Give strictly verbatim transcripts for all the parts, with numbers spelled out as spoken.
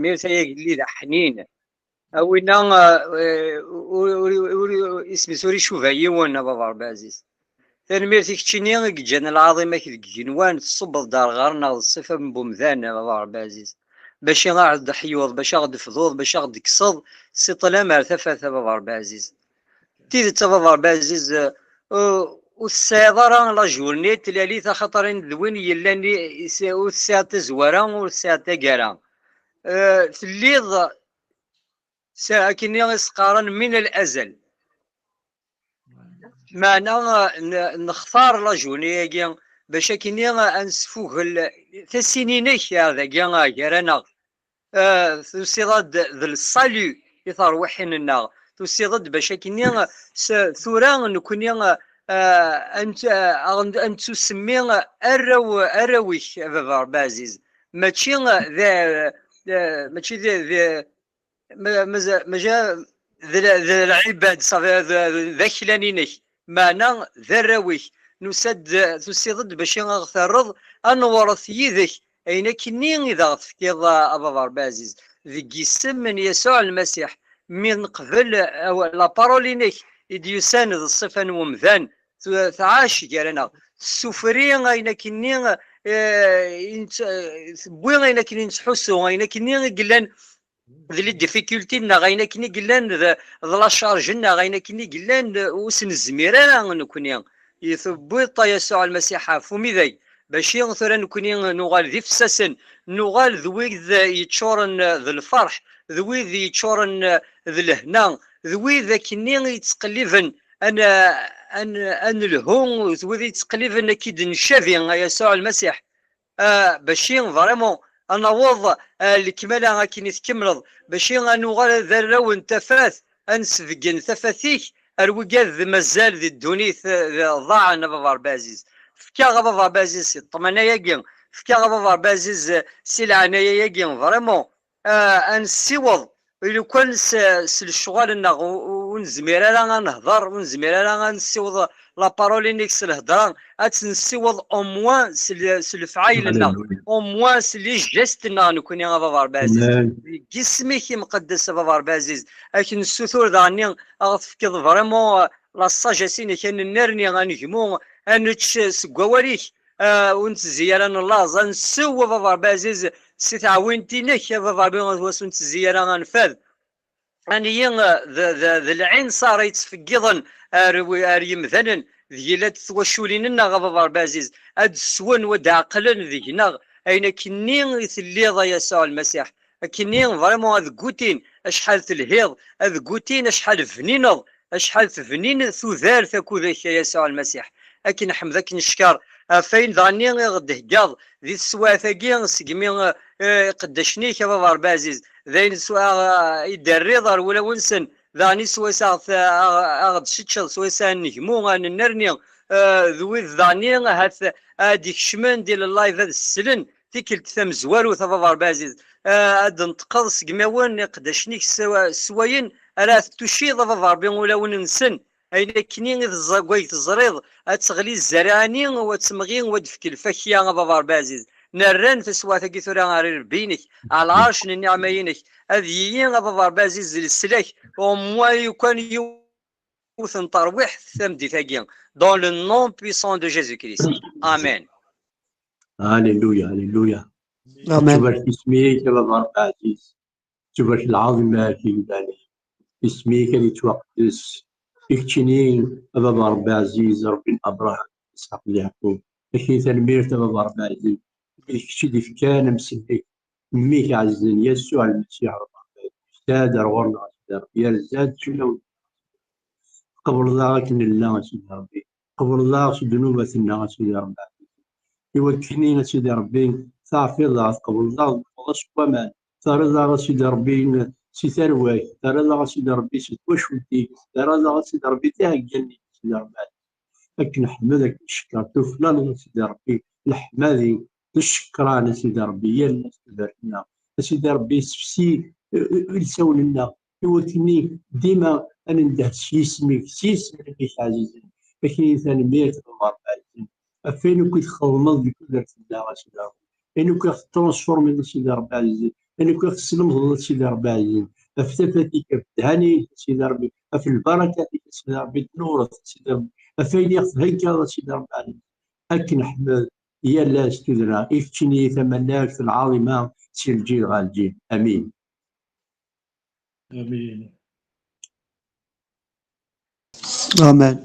Tanemmirt ay agellid aḥnin. A winna, eh, ur, ur, ur, isem-is ur icuba yiwen, a baba Ṛebbi ɛziz. Tanemmirt i keččini i yeǧǧan lɛaḍima-k deg igenwan, tṣubbeḍ-d ar ɣer-neɣ d ṣṣifa n wemdan, a baba Ṛebbi ɛziz. Bac i aɣ-d-teḥyuḍ, bac aɣ-d-tefduḍ, bac aɣ-d-tekkseḍ si ṭṭlam ar tafat, a baba Ṛebbi ɛziz. D tidet, a baba Ṛebbi ɛziz, eh, ur, ur tesɛiḍ ara la journée n tlalit, axaṭer d win yellan i, i, ur tesɛiḍ tazwara, ur tesɛiḍ taggara. Eh, telliḍ s-, akken i s-qqaren min al-azal. Meɛna, eh, n-, nextar la journée-agi bac akken i, eh, ad nesfugel tasinin-ik ar dagi, eh, gar-aneɣ. Eh, tusiḍ-d d lsalu i terwiḥin-nneɣ. Tusiḍ-d bac akken s-, tura nekni, eh, ad nett-, eh, ad nettusemmi arraw, arraw-ik, a baba Ṛebbi ɛziz. Mačči, eh, d, eh, mačči d, d, ma-, maza-, maca d l-, d lɛibad, ṣafi, d, d, d aklan-inek, meɛna d arraw-ik. Nusa-d, tusiḍ-d bac i aɣ-terreḍ ad newret yid-k ayen akkenni i d aɣ-tefkiḍ, a, a baba Ṛebbi ɛziz, deg yisem n Yasuɛ Lmasiḥ. Mi neqbel, eh, la parole-inek i d-yusan d ṣṣifa n wemdan, tu-, tɛac gar-aneɣ, tessufri ayen akkenni, eh, i nett-, eh, tewwi ayen akkenni nettḥussu, ayen akkenni i yellan d les difficultés-nneɣ, ayen akken i yellan d, d la charge-nneɣ, ayen akken i yellan d, ur s-nezmir ara nekkni. I tewwiḍ-t a Yasuɛ Lmasiḥ ɣef umidag, bac i tura nekkni nuɣal d ifessasen, nuɣal d wid yeččuren d lferḥ, d wid yeččuren d lehna, d wid akkenni yettqelliben ad n-, ad n-, ad nelhu, d wid yettqelliben ad k-id-ncabi a Yasuɛ Lmasiḥ. Ah, bac i vraiment ad naweḍ, ah, lekmala akken i tkemmleḍ, bac i ad nuɣal d arraw n tafat, ad nesbeggen tafat-ik ar wigad mazal di ddunit, eh, ḍaɛen, a baba Ṛebbi ɛziz. Fk-aɣ, a baba Ṛebbi ɛziz, si ṭṭmana-agi, fk-aɣ, a baba Ṛebbi ɛziz, eh, si leɛnaya-agi, vraiment, ah, ad nessiweḍ, i lukan s, s lecɣal-nneɣ ur, ur nezmir ara ad nehder, ur nezmir ara ad nessiweḍ la parole-inek s lhedra, ad tt-nessiweḍ au moins s le-, s lefɛayel-nneɣ, au moins s les gestes-nneɣ nekkni, a baba Ṛebbi ɛziz. Deg yisem-ik imqeddes, a baba Ṛebbi ɛziz, ad k-nessutur daɣenni ad ɣ-tefkeḍ vraiment, euh, la sagesse-inek, ad nennerni, ad negmu, ad nečč seg wawal-ik, ah, ur nettezzi ara nellaẓ, ad nsew, a baba Ṛebbi ɛziz, si teɛwint-inek, a baba Ṛebbi, ur nettezzi ara ad nfad. Aniyi, ah, d, d, d lɛinṣer ay yettfeggiḍen ar, ar yemdanen, d yilad twaculin-nneɣ, a baba Ṛebbi ɛziz, ad d-swen, ad d-ɛeqlen deg-neɣ ayen akkenni i telliḍ, a Yasuɛ Lmasiḥ, akkenni vraiment ad ggutin acḥal telhiḍ, ad ggutin acḥal bnineḍ, acḥal tebnin tudert akked-k, a Yasuɛ Lmasiḥ. Ad k-neḥmed, ad k-neckeṛ ɣef wayen daɣenni i ɣ-d-theggaḍ di teswiɛt-agi, segmi, eh, iqeddacen-ik, a baba Ṛebbi ɛziz, d ayen s-, ah, i d-terriḍ ɣer wulawen-nsen, daɣenni swayes a ɣ-t-, a ɣ-, a ɣ-d-teččeḍ, swayes a negmu, a nennerni, eh, d wid daɣenni ahat ad d-ikecmen di live ad slen tikkelt tamezwarut, a baba Ṛebbi ɛziz, eh, ad d-neṭqeḍ segmi-wen iqeddacen-ik s-, swayen ara tettuciḍ, a baba Ṛebbi, ulawen-nsen, ayen akkenni i teẓ-, deg way teẓriḍ, ad teɣli zzerriɛa-nni, u ad temɣi, u ad d-tefk lfakya, a baba Ṛebbi ɛziz. Nerran taswiɛt-agi tura ɣer irebbi-inek, ɣer lɛerc n nniɛma-inek, ad yili, a baba Ṛebbi ɛziz, leslak, au moins yukan yiwet n terwiḥt tameddit-agi. Dans le nom puissant de Jésus-Christ. Amen. Alléluia, alléluia. Amen. Tbarek isem-ik, a baba Ṛebbi ɛziz. Tbarek lɛaḍima-k i yemdanen. Isem-ik ad yettwaqeddes. I keččini, a baba Ṛebbi ɛziz, Ṛebbi n Abṛaham, Isḥaq d Yeɛqub. Akini tanemmirt, a baba Ṛebbi ɛziz. D kečč i d-ifkan amsellek, mmi-k ɛzizen, Yasuɛ Lmasiḥ, a baba Ṛebbi ɛziz. Yesɛa-d ar ɣur-neɣ, a Sidi Ṛebbi, yerza-d fell-awen. Tqebleḍ-aɣ akken nella, a Sidi Ṛebbi. Tqebleḍ-aɣ s ddnubat-nneɣ, a Sidi Ṛebbi. I wakken, a Sidi Ṛebbi, teɛfiḍ-aɣ, tqebleḍ-aɣ, tewwḍeḍ-aɣ s waman, terriḍ-aɣ, a Sidi Ṛebbi, si tarwa-k, terriḍ-aɣ, a Sidi Ṛebbi, si twacult-ik, terriḍ-aɣ, a Sidi Ṛebbi, d tiɛeggal-ik, a Sidi Ṛebbi. Ad k-neḥmed, ad k-neckeṛ, tuklaleḍ, a Sidi Ṛebbi, leḥmadi, d ccekran, a Sidi Ṛebbi, yal ass tudert-nneɣ. A Sidi Ṛebbi, sefsi, eh, eh, ilsawen-nneɣ, i wakken dima ad nendeh s yisem-ik, s yisem-ik ɛzizen. Akini tanemmirt, a Ṛebbi ɛzizen, ɣef wayen akk i txedmeḍ deg tudert-nneɣ, a Sidi Ṛebbi. Ayen akk i ɣ-tettṛansfurmiḍ, a Sidi Ṛebbi ɛzizen. Ayen akk i ɣ-teslemdeḍ, a Sidi Ṛebbi ɛzizen, ɣef tafat-ik, ɣef ddhan-ik, a Sidi Ṛebbi, ɣef lbarakat-ik, a Sidi Ṛebbi, tnewreḍ, a Sidi Ṛebbi, ɣef wayen i ɣ-theggaḍ, a Sidi Ṛebbi ɛzizen. Ad k-neḥmed yal ass tudra, i keččini tamanagt, lɛaḍima, si lǧil ɣer lǧil. Amin. Amin. Amen.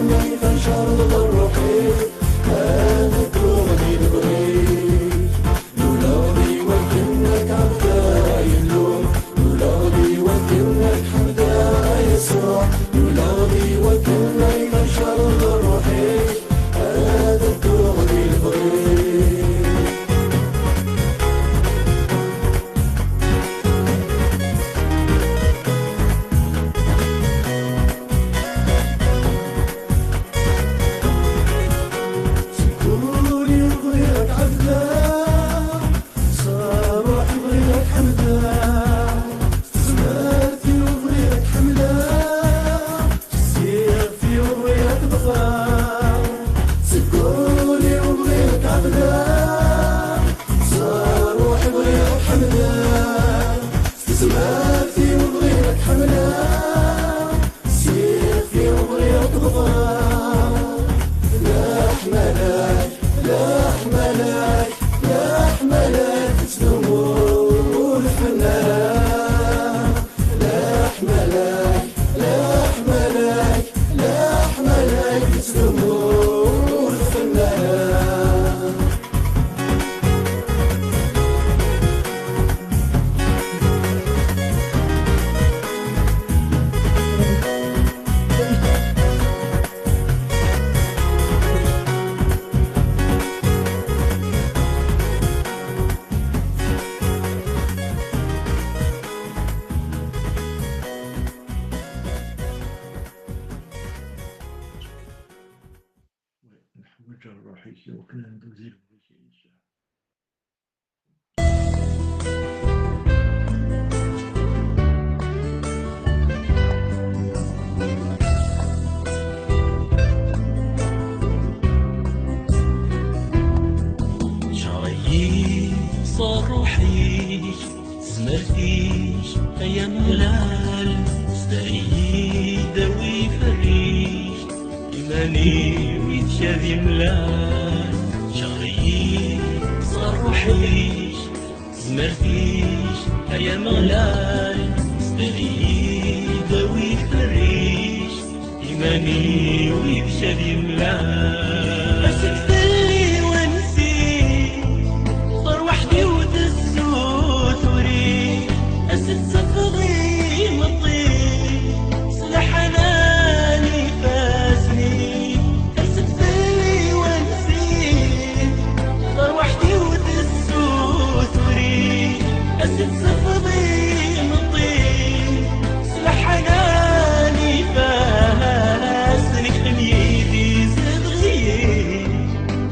Neḥwaǧ ṛṛuḥ-ik, iwakken ad nduzi lehwi-k, inceɛ. Cɣel-iyi s ṛṛuḥ-ik, tezmert-ik, ay Ameɣlal, sder-iyi-d, awi iferr-ik, iman-iw yid-k ad imlal. Cɣel-iyi s ṛṛuḥ-ik, tezmert-ik, ay Ameɣlal, sder-iyi-d, awi iferr-ik, iman-iw yid-k ad imlal. Asget-iyi wansi, tarwiḥt-iw tessutur-ik, ad s-d-tafeḍ imeṭṭi, s leḥnan ifassen-ik, asget-iyi wansi, tarwiḥt-iw tessutur-ik, ad s-d-tafeḍ imeṭṭi, s leḥnan ifassen-ik, qqim yid-i, zedɣ-iyi.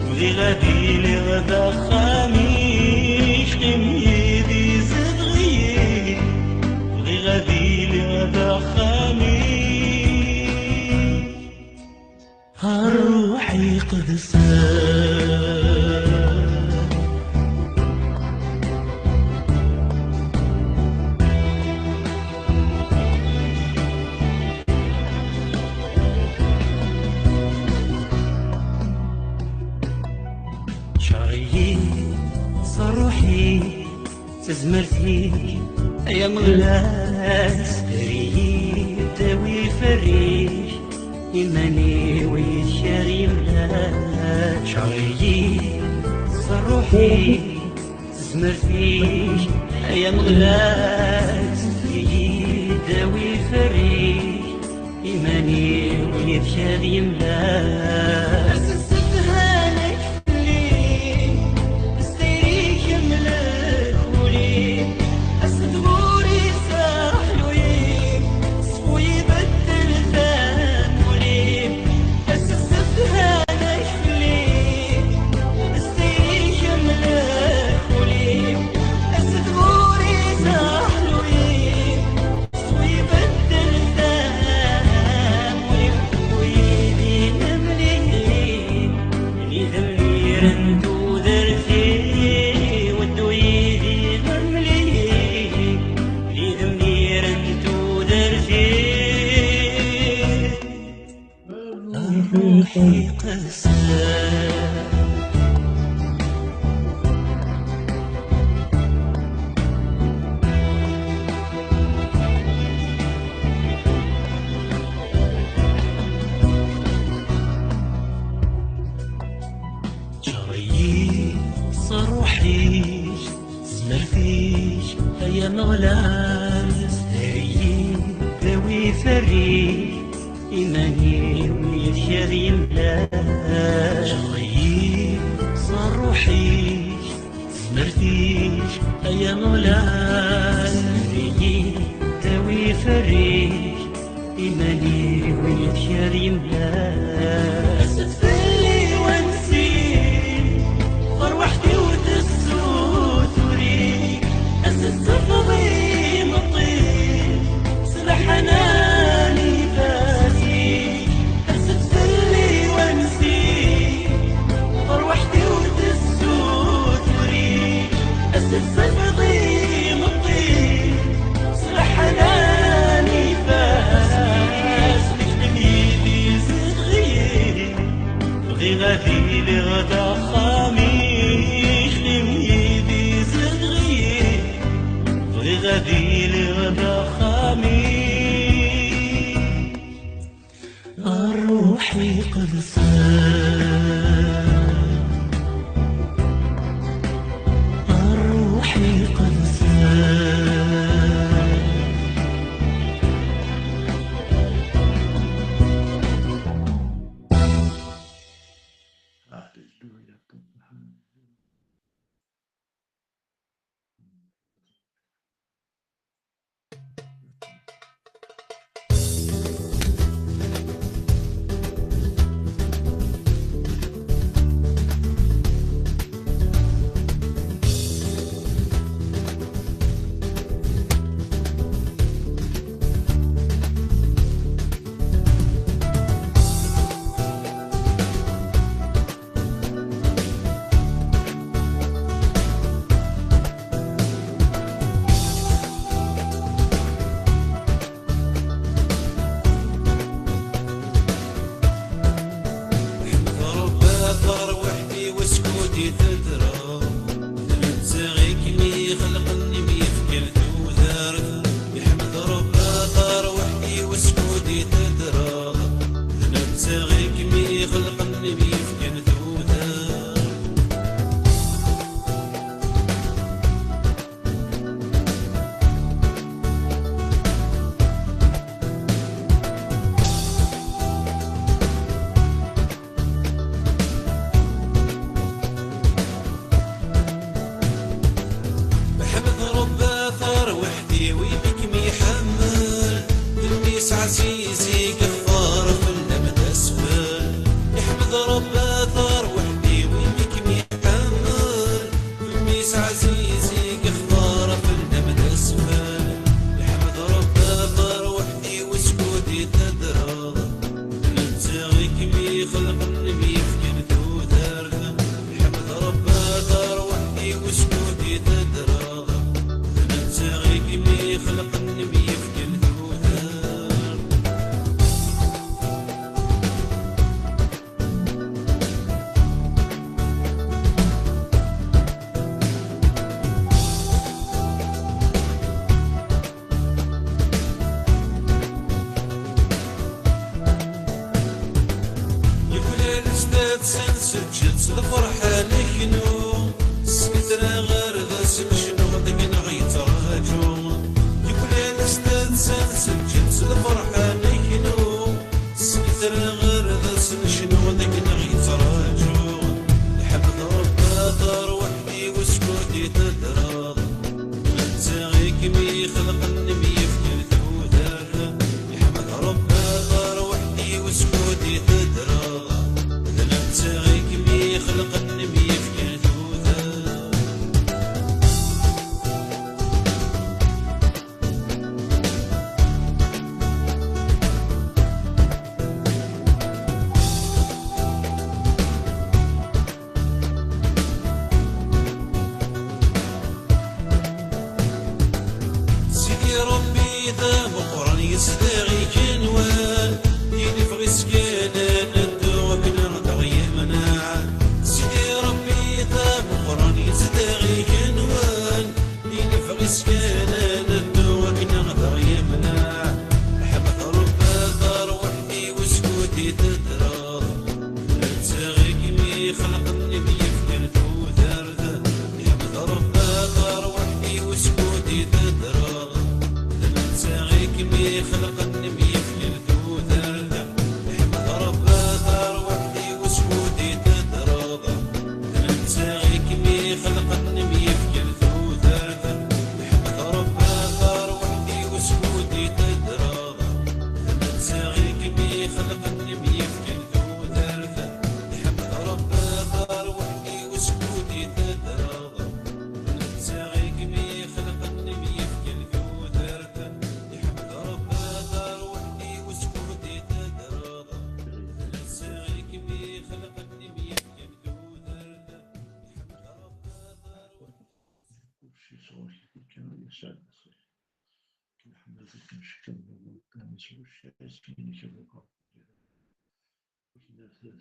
Bɣiɣ ad iliɣ d axxam-ik, qqim yid-i, zedɣ-iyi. Bɣiɣ ad iliɣ d axxam-ik. A Ṛṛuḥ Iqedsen. Cɣel-iyi s ṛṛuḥ-ik, s tezmert-ik, ay Ameɣlal, sder-iyi-d, awi iferr-ik, iman-iw yid-k ad imlal. Cɣel-iyi s ṛṛuḥ-ik, s tezmert-ik, ay Ameɣlal, sder-iyi-d, awi iferr-ik, iman-iw yid-k ad imlal. Assedhan-ik fell-i, s tayri-k imlek ul-iw, assedbur-is aḥlul-iw, ṣṣfu ibeddel tamuli-w. Assedhan-ik fell-i, s tayri-k imlek ul-iw, assedbur-is aḥlul-iw, Ya Ameɣlal, eri-yi, dawi ferri, iman-iw yid-k ar yemlal. Ǧer-iyi s ṛṛuḥ-ik, tezmert-ik, ay Ameɣlal, eri-yi, dawi ferri, iman-iw yid-k ar yemlal. As-d fell-i wansi, tarwiḥt-iw tessutur-ik. As-d tafeḍ imeṭṭi, s leḥnan ifassen-ik. As-d fell-i wansi, tarwiḥt-iw tessutur-ik. As-d tafeḍ imeṭṭi, s leḥnan ifassen-ik. Xdem yid-i, zedɣ-iyi. Bɣiɣ ad iliɣ d axxam-ik. Xdem yid-i, zedɣ-iyi. Bɣiɣ ad iliɣ d axxam-ik. Ṛṛuḥ iqedsen, ṛṛuḥ iqedsen. Alleluia. Ḥmed Ṛebbi, tarwiḥt-iw skud i teddreḍ, d netta i kem-ixelqen, i m-yefkan tudert. Iḥmed Ṛebbi, tarwiḥt-iw skud i teddreḍ, d netta i kem-ixelqen, i m-yefkan tudert. Ḥmed Ṛebbi, tarwiḥt-iw i kem-iḥemmel, d mmi-s ɛziz i yextar fell-am d asfel. Iḥmed Ṛebbi, tarwiḥt-iw i kem-iḥemmel, mmi-s ɛziz i yextar fell-am d asfel. Iḥmed Ṛebbi, tarwiḥt-iw skud i teddreḍ, d netta i kem-ixelqen, i m-yefkan tudert. Iḥmed Ṛebbi, tarwiḥt-iw skud i teddreḍ, d netta i kem-ixelqen, i m-yefkan tudert. Yuklal sdat-sen, seǧǧed s lferḥ ad neknu. Seg tura ɣer da s lecnuɣ deg-neɣ yettraǧu. Yuklal sdat-sen, seǧǧed s lferḥ ad neknu. Seg tura ɣer da s lecnuɣ deg-neɣ yettraǧu. Iḥmed Ṛebbi, tarwiḥt-iw skud i teddreḍ, d netta i kem-ixelqen, i m-yefkan tudert. Iḥmed Ṛebbi, tarwiḥt-iw skud i teddreḍ, d netta i kem-ixelqen, i m-yefkan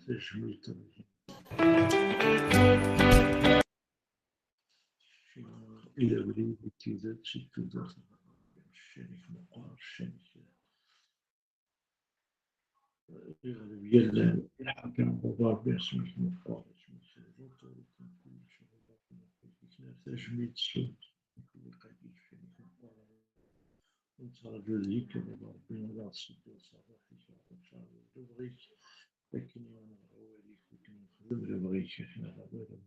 tajmilt. Ila abrid i tidet, i tudert. Ccanik meqqar, ccanik. Iɣleb yal lḥakem, Ṛebbi asmek meqqar, asmek tajmilt s lqayt-ik, ccanik meqqar. Nettraǧu deg-k, Ṛebbi, ad aɣ-tessedduḍ s ṛṛuḥ-ik, ad aɣ-tcerrbeḍ lebɣi-k, akken i ɣ-neɣra awal-ik, akken nexdem lebɣi-k, akken ara nɛawen.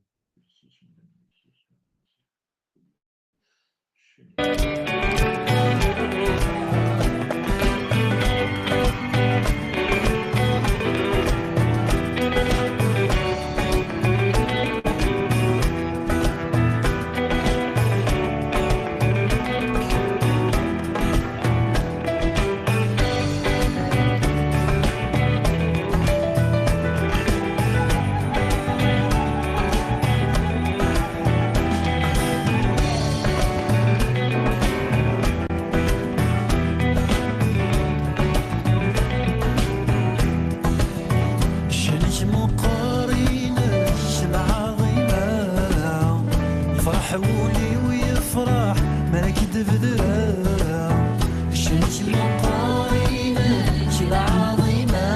Ccanek meqqar inek d lɛaḍima, yefreḥ wul-iw yefreḥ mi ara k-d-bedreɣ. Ccanek meqqar inek d lɛaḍima,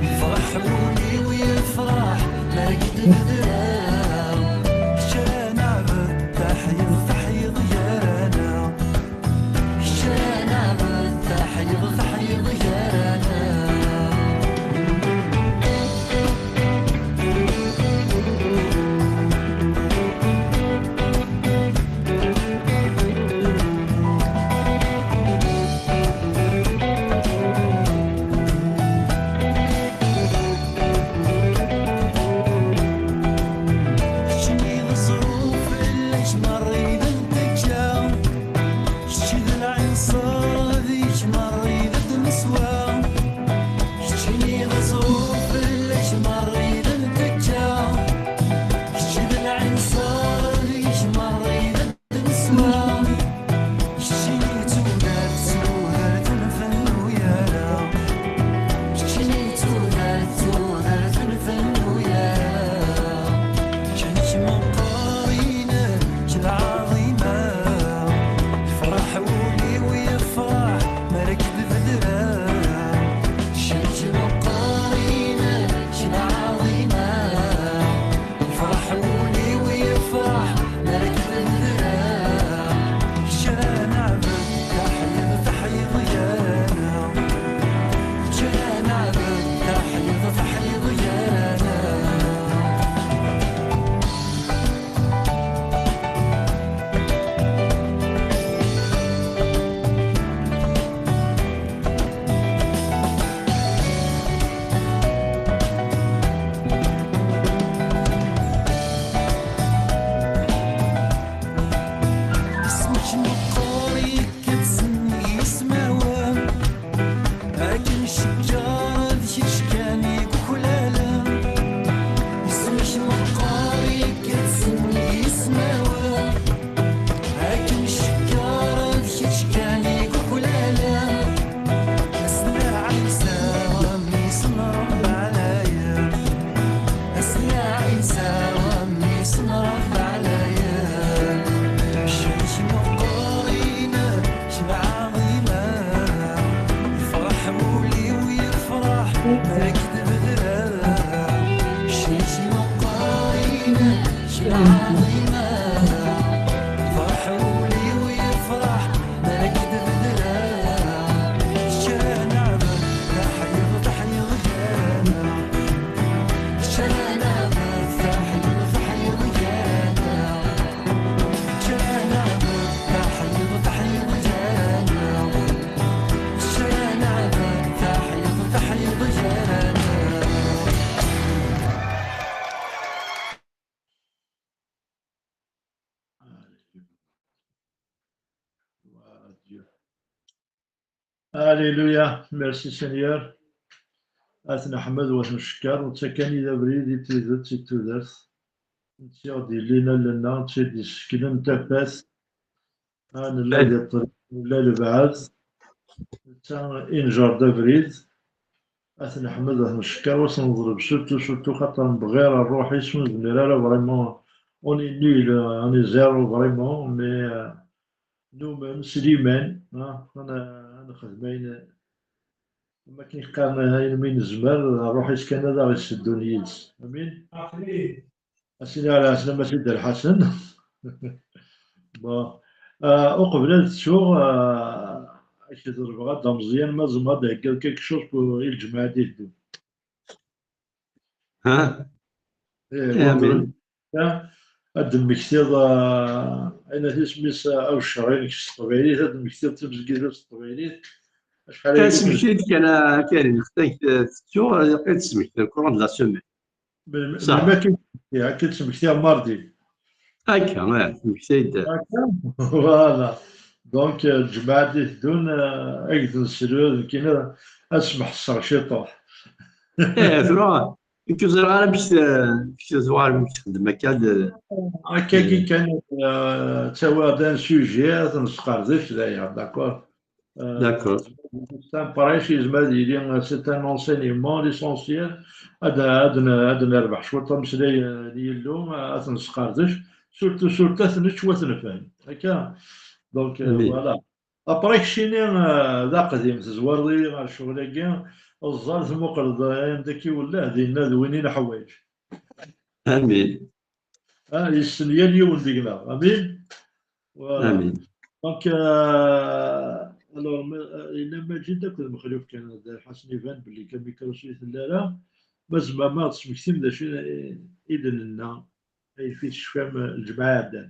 yefreḥ wul-iw yefreḥ mi ara k-d-bedreɣ. Kečč ara neɛbed, taḥyuḍ taḥyuḍ gar-aneɣ. Kečč ara neɛbed, taḥyuḍ taḥyuḍ gar-aneɣ. Keččini d ẓẓruf fell-ak merra i d nettekka. Kečč d lɛinṣer deg-k merra i d neswa. Keččini d ẓẓruf fell-ak merra i d nettekka. Kečč d lɛinṣer deg-k merra i d neswa. Keččini d tudert, tudert ur nfennu ara. Keččini d tudert, tudert ur nfennu ara. Kečč meqqar inek d lɛaḍima, yefreḥ wul-iw yefreḥ mi ara k-d-bedreɣ. Kečč meqqar inek d lɛaḍima, yefreḥ wul-iw yefreḥ mi ara k-d-bedreɣ. Kečč ara neɛbed, taḥyuḍ taḥyuḍ gar-aneɣ. Kečč ara neɛbed, taḥyuḍ taḥyuḍ gar-aneɣ. Isem-ik meqqar yekkat s yismawen, akken cegger d kečč kan i yuklalen. Isem-ik meqqar yekkat s yismawen, akken cegger d kečč kan i yuklalen. Asla Ɛisa, a mmi-s n Ṛebbi ɛlayen. Asla Ɛisa, a mmi-s n Ṛebbi ɛlayen. Ccanek meqqar inek d lɛaḍima, yefreḥ wul-iw yefreḥ mi ara k-d-bedreɣ. Ccanek meqqar inek d lɛaḍima, yefreḥ wul-iw yefreḥ mi ara k-d-bedreɣ. Kečč ara neɛbed, taḥyuḍ taḥyuḍ gar-aneɣ. Kečč ara neɛbed, taḥyuḍ taḥyuḍ gar-aneɣ. Kečč ara neɛbed, taḥyuḍ taḥyuḍ gar-aneɣ. Kečč ara neɛbed, taḥyuḍ taḥyuḍ gar-aneɣ. Alléluia, merci Seigneur. Ad t-neḥmed, ad t-neckeṛ, netta kan i d abrid, i d tidet, i d tudert. Netta i ɣ-d-yellin allen-nneɣ, netta i d-yesseknen tafat. Ha nella di ṭṭrif, nella lebɛed. Netta i njerred abrid. ad t-neḥmed, ad t-neckeṛ, ad t-neḍleb, surtout, surtout xaṭer nebɣi ṛṛuḥ-is, ur nezmir ara vraiment, on est nul, on est zéro vraiment, mais, euh, numen s liman, ah, ad n-, ad nexdem ayen, am akken i qqaren, ayen mi nezmer, ṛṛuḥ-is kan ad aɣ-isseddun yid-s. Amin. Ad s-iniɣ lɛeslama a Sidi Lḥasen. Bon. Euh, uqbel ad ttuɣ, euh, ad k-ḍelbeɣ a Dda Meẓyan, ma tzemreḍ ad d-theggiḍ quelque chose pour i lǧemɛa i d-iteddun. Ha? Eh, Eh, amin. Ad d-temmektiḍ, euh, ayen isem-is, euh, abeccer-inek s teqbaylit, ad d-temmektiḍ timezgida s teqbaylit. Acḥal ay Tasmekti kan, kan, xetak tettuɣ, ad tesmekti le courant de la semaine. Melmi Saḥ. melmi akka akka d-smektiɣ mardi. Akka, eh, smekti-d. Voilà. Donc, euh, lǧemɛa i d-iteddun, euh, ad d-nsel, nekkini ad smeḥseɣ ciṭuḥ. Eh, tura, nekk ur ẓriɣ ara amek t-, amek tuɣalem txeddem akka d- Akkagi kan, euh, ttawiɣ-d un sujet, ad t-nesqerdec daɣen, d'accord? Euh, D'accord. C'est un prêche, yezmer ad yili, c'est un enseignement, l'essentiel ad, ad, ad nerbeḥ cwiṭ ameslay, euh, n Yillu, euh, ad t-nesqerdec, surtout, surtout ad t-nečč u ad t-nefhem. Akka. Donc, euh, Amin. Voilà. Après, keččini, euh, d aqdim, tezwareḍ-iyi ɣer ccɣel-agi, ẓẓal tmuqleḍ, euh, anda k-iwelleh, dinna d win i neḥwaǧ. Amin. Ah, yessen yal yiwen deg-neɣ. Amin. Voilà. Amin. Donc, euh, alors, ma- euh, yella Maǧid akked Mexluf kan, d Ḥasen iban belli kamikrusu i tella ara. Ma tzemrem ad ɣ-d-tesmektim d acu i, i d-nenna, ayeffus tecfam, euh, lǧemɛa iɛeddan.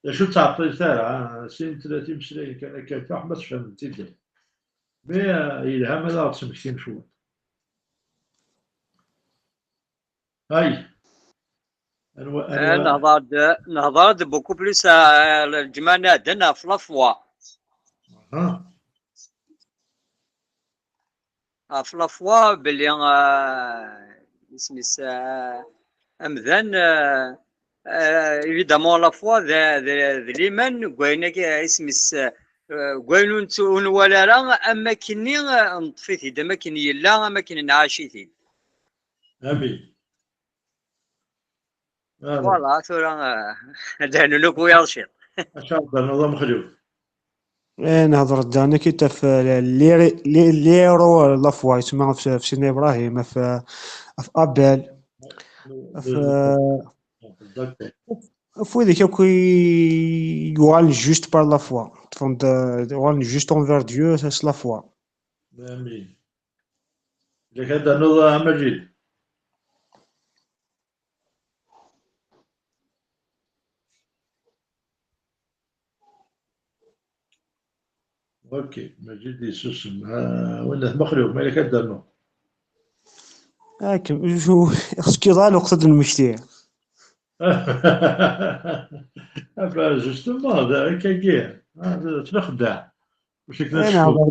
D acu ur ttɛeṭṭilet ara, ah, sin tlata imeslayen kan akka, akka, ma tfehmem-t-id. Mais, euh, yelha ma d aɣ-d-tesmektim cwiṭ. Ay. Anwa, Eh, anwa, nehḍer-d, nehḍer-d beaucoup plus, eh, lǧemɛa iɛeddan ɣef la foi. ah, Ɣef la foi, belli, eh, isem-is, eh, amdan, eh, eh, évidemment la foi d, d, d liman, deg wayen akka, isem-is, eh, deg wayen ur nettu-, ur nwala ara, am akkenni, eh, neṭṭef-it-id, am akken yella, am akken nɛac-it-id. Amin. Voilà. Voilà, tura, eh, ad d-rnun akk wiyaḍ ciṭ. Acu ara d-ternuḍ a Mexluf? Eh, nehḍer-d daɣen akka ɣef, eh, les, les, les héros, eh, la foi, yettma ɣef, ɣef Sidna Ibrahim, ɣef, eh, ɣef Abel, ɣef, eh, D'accord. ɣef wid akk i yuɣalen juste par la foi, ṭṭfen-d, eh, uɣalen juste envers Dieu s la foi. Amin. Ilaq ad d-ternuḍ a Maǧid. Ok, Maǧid yessusem. Ah, win Mexluf, ma ilaq ad d-ternuḍ. Akken, ur skiḍ ara lweqt ad d-nmekti. Ah, bah, justement, d akkagi. Ah, d, d lexdeɛ. Bac akken ad Eh, tecfuḍ. nehḍer,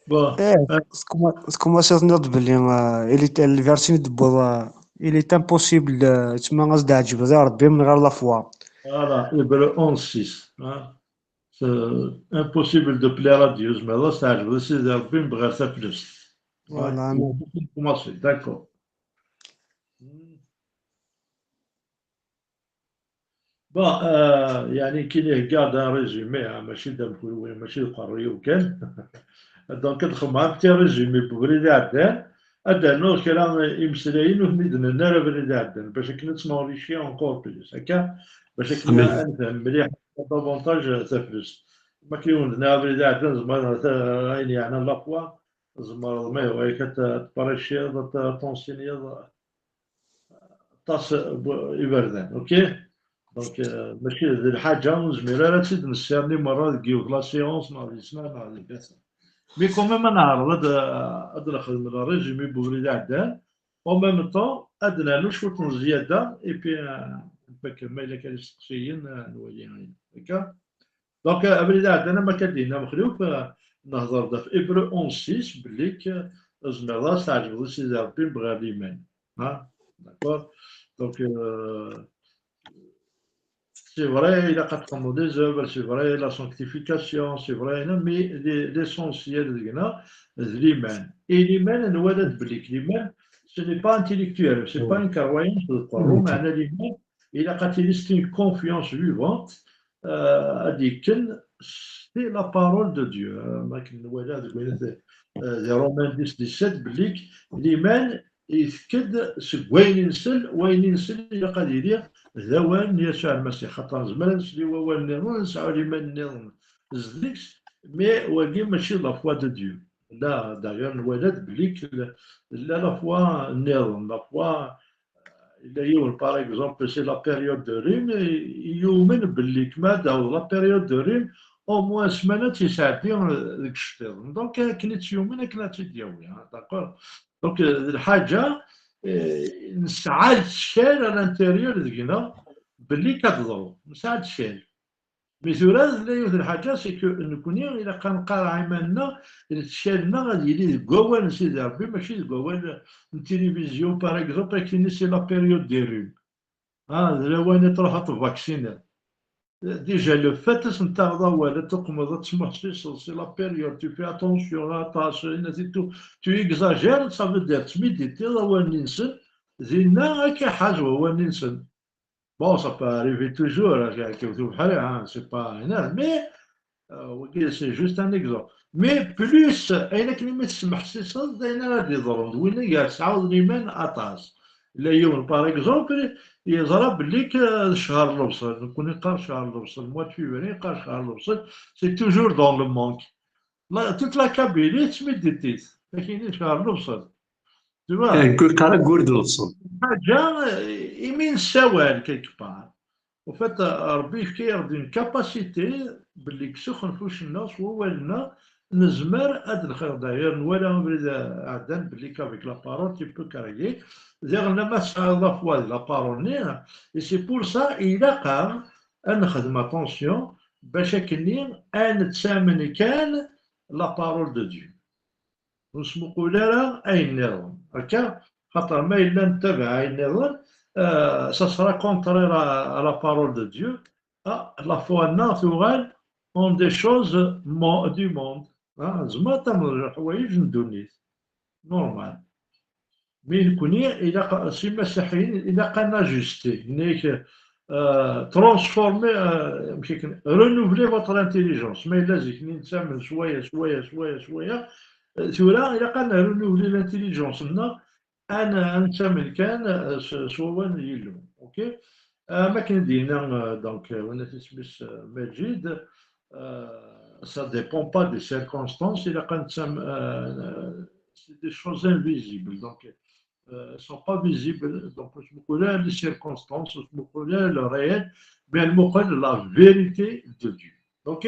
Bon, eh, tecma-, tecmaseḍ tenniḍ-d belli, eh, il est, le verset i d-tewwiḍ, eh, il est impossible, eh, yettma ad s-d-tɛeǧbeḍ i Ṛebbi mebla la foi. Voilà, Hébreux onze six, hein. C'est impossible de plaire à Dieu, mais là, ça, je veux dire, c'est un peu une brève plus. Voilà, Ouais, non. Commencer, d'accord. Bon, euh, يعني, كي نهجع d'un résumé, hein, ماشي d'un résumé, ماشي القرية وكان. Donc, ad xedmeɣ un petit résumé n ubrid iɛeddan, ad d-rnuɣ kra imeslayen ur ten-id-nenni ara abrid iɛeddan, bac akken ad tt-nrichi encore plus, akka, bac akken Amin. ad nefhem mliḥ davantage taflest. Ma akken i wen-d-nniɣ abrid iɛeddan, tzemreḍ, ayen yeɛnan la foi, tzemreḍ, ma yehwa-yak, ad t-, ad tprêchiḍ, ad t-, ad tenseigniḍ, aṭas n iberdan, ok? Donc, euh, mačči d lḥaǧa ur nezmir ara ad tt-id-nesserni merra deg yiwet la séance, neɣ di snat, neɣ di tlata. Mais quand même, ad neɛreḍ ad, ad nexdem le résumé n ubrid iɛeddan. En même temps, ad nernu cwiṭ n zzyada, et puis, euh, ma yella kan isteqsiyen, euh, nwali ayen. D'accord? Donc, euh, abrid iɛeddan, am akka d-yenna Mexluf, euh, nehḍer-d ɣef Hébreux onze six, belli k-, tzemreḍ ad s-tɛeǧbeḍ i Sidi Ṛebbi mebla liman. Ha? D'accord? Donc, euh, C'est vrai, ilaq ad txedmeḍ les œuvres, c'est vrai, la sanctification, c'est vrai, mais l'essentiel deg-neɣ d liman. Et liman, nwala-d belli liman, ce n'est pas intellectuel, c'est pas une croyance de croire. Meɛna liman, ilaq ad tili, c'est une confiance vivante, euh, ad d-yekken, c'est la parole de Dieu. Euh, ma akken nwala deg wayen, euh, di Romains dix, dix-sept, belli liman, yettekk-d seg wayen i nsel, wayen i nsel ilaq ad yili d awal n Yasuɛ Lmasiḥ, xaṭer nezmer ad nsel i wawal nniḍen, ad nesɛu liman nniḍen zedeg-s, mais wagi mačči d la foi de Dieu. La, d'ailleurs, nwala-d belli la, la foi nniḍen, la foi, yella yiwen, par exemple, c'est la période de rhume, yumen belli kma ad taweḍ la période de rhume, au moins ssmana ad tt-yesɛeddi deg iceṭṭiḍen. Donc, akken i tt-yumen, akken ad tt-id-yawi, hein, d'accord? Donc, euh, d lḥaǧa, euh, nesɛa lettkal à l'intérieur deg-neɣ belli ad teḍru. Nesɛa lettkal. Mais tura tella yiwet n lḥaǧa, c'est que nekkni ilaq ad nqarreɛ iman-nneɣ, lettkal-nneɣ ad yili deg wawal n Sidi Ṛebbi, mačči deg wawal n tilivizyu, par exemple, akken i c'est la période des rhumes. Ah, d lawan i truḥeḍ tvaksiniḍ. Déjà, le fait ad sen-taɣeḍ awal, ad tuqmeḍ, ad tesmuḥsiseḍ, c'est la période, tu fais attention, aṭas, tu, tu exagères, ça veut dire, tettmiditiḍ awal-nni-nsen, dinna ad k-iḥaz wawal-nni-nsen. Bon, ça peut arriver toujours, hein, c'est pas énorme, mais, euh, wagi, c'est juste un exemple. Mais plus, ayen akken imi tesmeḥsiseḍ, d ayen ara d-iḍrun. D win i tesɛuḍ liman aṭas. La yiwen, par exemple, yeẓra belli k-, d ccher n lebṣel. Nekkni neqqar ccher n lebṣel. Mois de février, neqqar ccher n lebṣel. C'est toujours dans le manque. La, toute la Kabylie, tettmiditit. Akini ccher n lebṣel. Tu vois? Eh, yeqqar aggur d lebṣel. Ḥaǧa, eh, imi nessawal quelque part. En fait, Ṛebbi yefka-yaɣ-d une capacité belli deg uxenfuc-nneɣ s wawal-nneɣ nezmer ad nexdem. D'ailleurs, nwala abrid iɛeddan belli qu'avec la parole tu peux créer. Diɣen ma tesɛiḍ la foi di la parole-nni, et c'est pour ça ilaq-aɣ ad nexdem attention bac akkenni ad nettamen kan la parole de Dieu. Ur nesmuqul ara ayen nniḍen. Akka, xaṭer ma yella nettabaɛ ayen nniḍen, euh, ça sera contraire à, à la parole de Dieu. Ah, la foi-nneɣ tuɣal en des choses mo-, du monde. Ah, tzemreḍ ad tamneḍ leḥwayeǧ n ddunit. Normal. Mais nekkni, ilaq, s imasiḥiyen, ilaq ad najuster. Yenna-yak, euh, transformer, euh, amek akken, renouveler votre intelligence. Ma yella zik-nni nettamen s waya, s waya, s waya, s waya, euh, tura ilaq ad nernuwli l'intelligence-nneɣ, ad n-, ad nettamen kan, euh, s, s wawal n Yillu. Ok? Euh, am akken i d-yenna, euh, donc, euh, win-at isem-is, euh, Majid, euh, ça dépend pas des circonstances, ilaq ad nettamen, euh, c'est des choses invisibles. Donc, euh, sont pas visibles. Donc, ur nesmuqul ara les circonstances, ur nesmuqul ara le réel, mais ur nesmuqul la vérité de Dieu. Ok?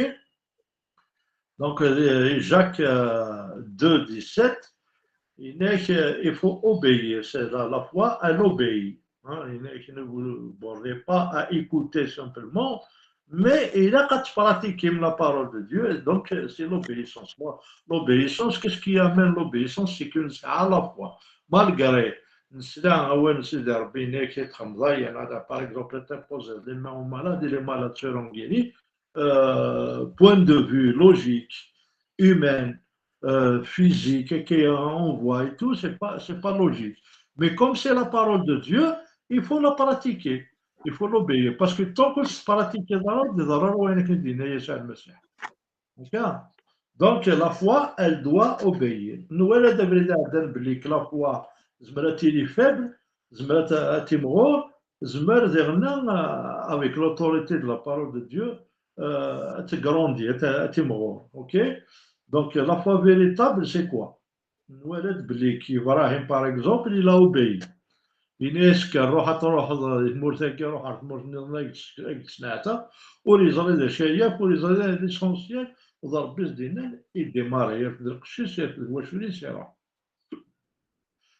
Donc, euh, Jacques, euh, deux dix-sept, il dit qu'il faut obéir. C'est la, la foi, elle obéit. Hein, il dit que ne vous bornez pas à écouter simplement, mais ilaq ad tpratikim la parole de Dieu, et donc, euh, c'est l'obéissance. Moi, l'obéissance, qu'est-ce qui amène l'obéissance? C'est que c'est à la foi. Malgré, nesla awal n Sidi Ṛebbi, nekk i txemḍayen, par exemple, t'imposer les mains aux malades et les malades seront guéris. Euh, point de vue logique, humain, euh, physique, et qu'on voit et tout, c'est pas, c'est pas logique. Mais comme c'est la parole de Dieu, il faut la pratiquer. Il faut l'obéir. Parce que tant que c'est pratiqué, d'accord? Donc, la foi, elle doit obéir. Nous, elle a de la foi, elle est faible, elle est timorée, elle est, euh, avec l'autorité de la parole de Dieu, euh, elle grandit, elle est timorée. Ok? Donc, la foi véritable, c'est quoi? Nwala-d belli Ibrahim, par exemple, il a obéi. Yenna-yas kan, ruḥ ad truḥeḍ di tmurt-agi, ruḥ ar tmurt nniḍen, ad k-tesneɛta. Ur yeẓri d acu ara yaf, ur yeẓri d l'essentiel, d Ṛebbi i s-d-yennan, idimari, yerfed lqecc-is, yerfed wacul-is, iruḥ.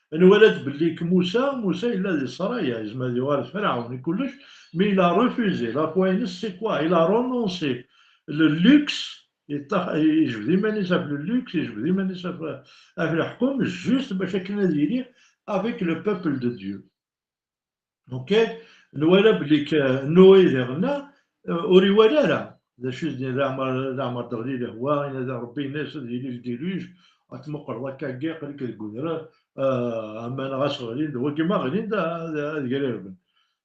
Nwala-d belli Musa, Musa yella di ssṛaya, yezmer ad yuɣal d Ferɛun i kullec, mais il a refusé. La foi-ines, c'est quoi? Il a renoncé le luxe, yettax-, yejbed iman-is ɣef le luxe, yejbed iman-is ɣef, ɣef leḥkem, juste bac akken ad yili avec le peuple de Dieu. Ok? Nwala belli Noé diɣen, eh, ur iwala ara. D acu i d-yenna leɛmer, leɛmer d-teɣli lehwa, yenna-d Ṛebbi, yenna-as ad yili ldiluj, ad tmuqleḍ akka-agi, aql-ik deg udrar, eh, aman ɣas ɣlin-d, wagi ma ɣlin-d, ad, ad, ad grarben.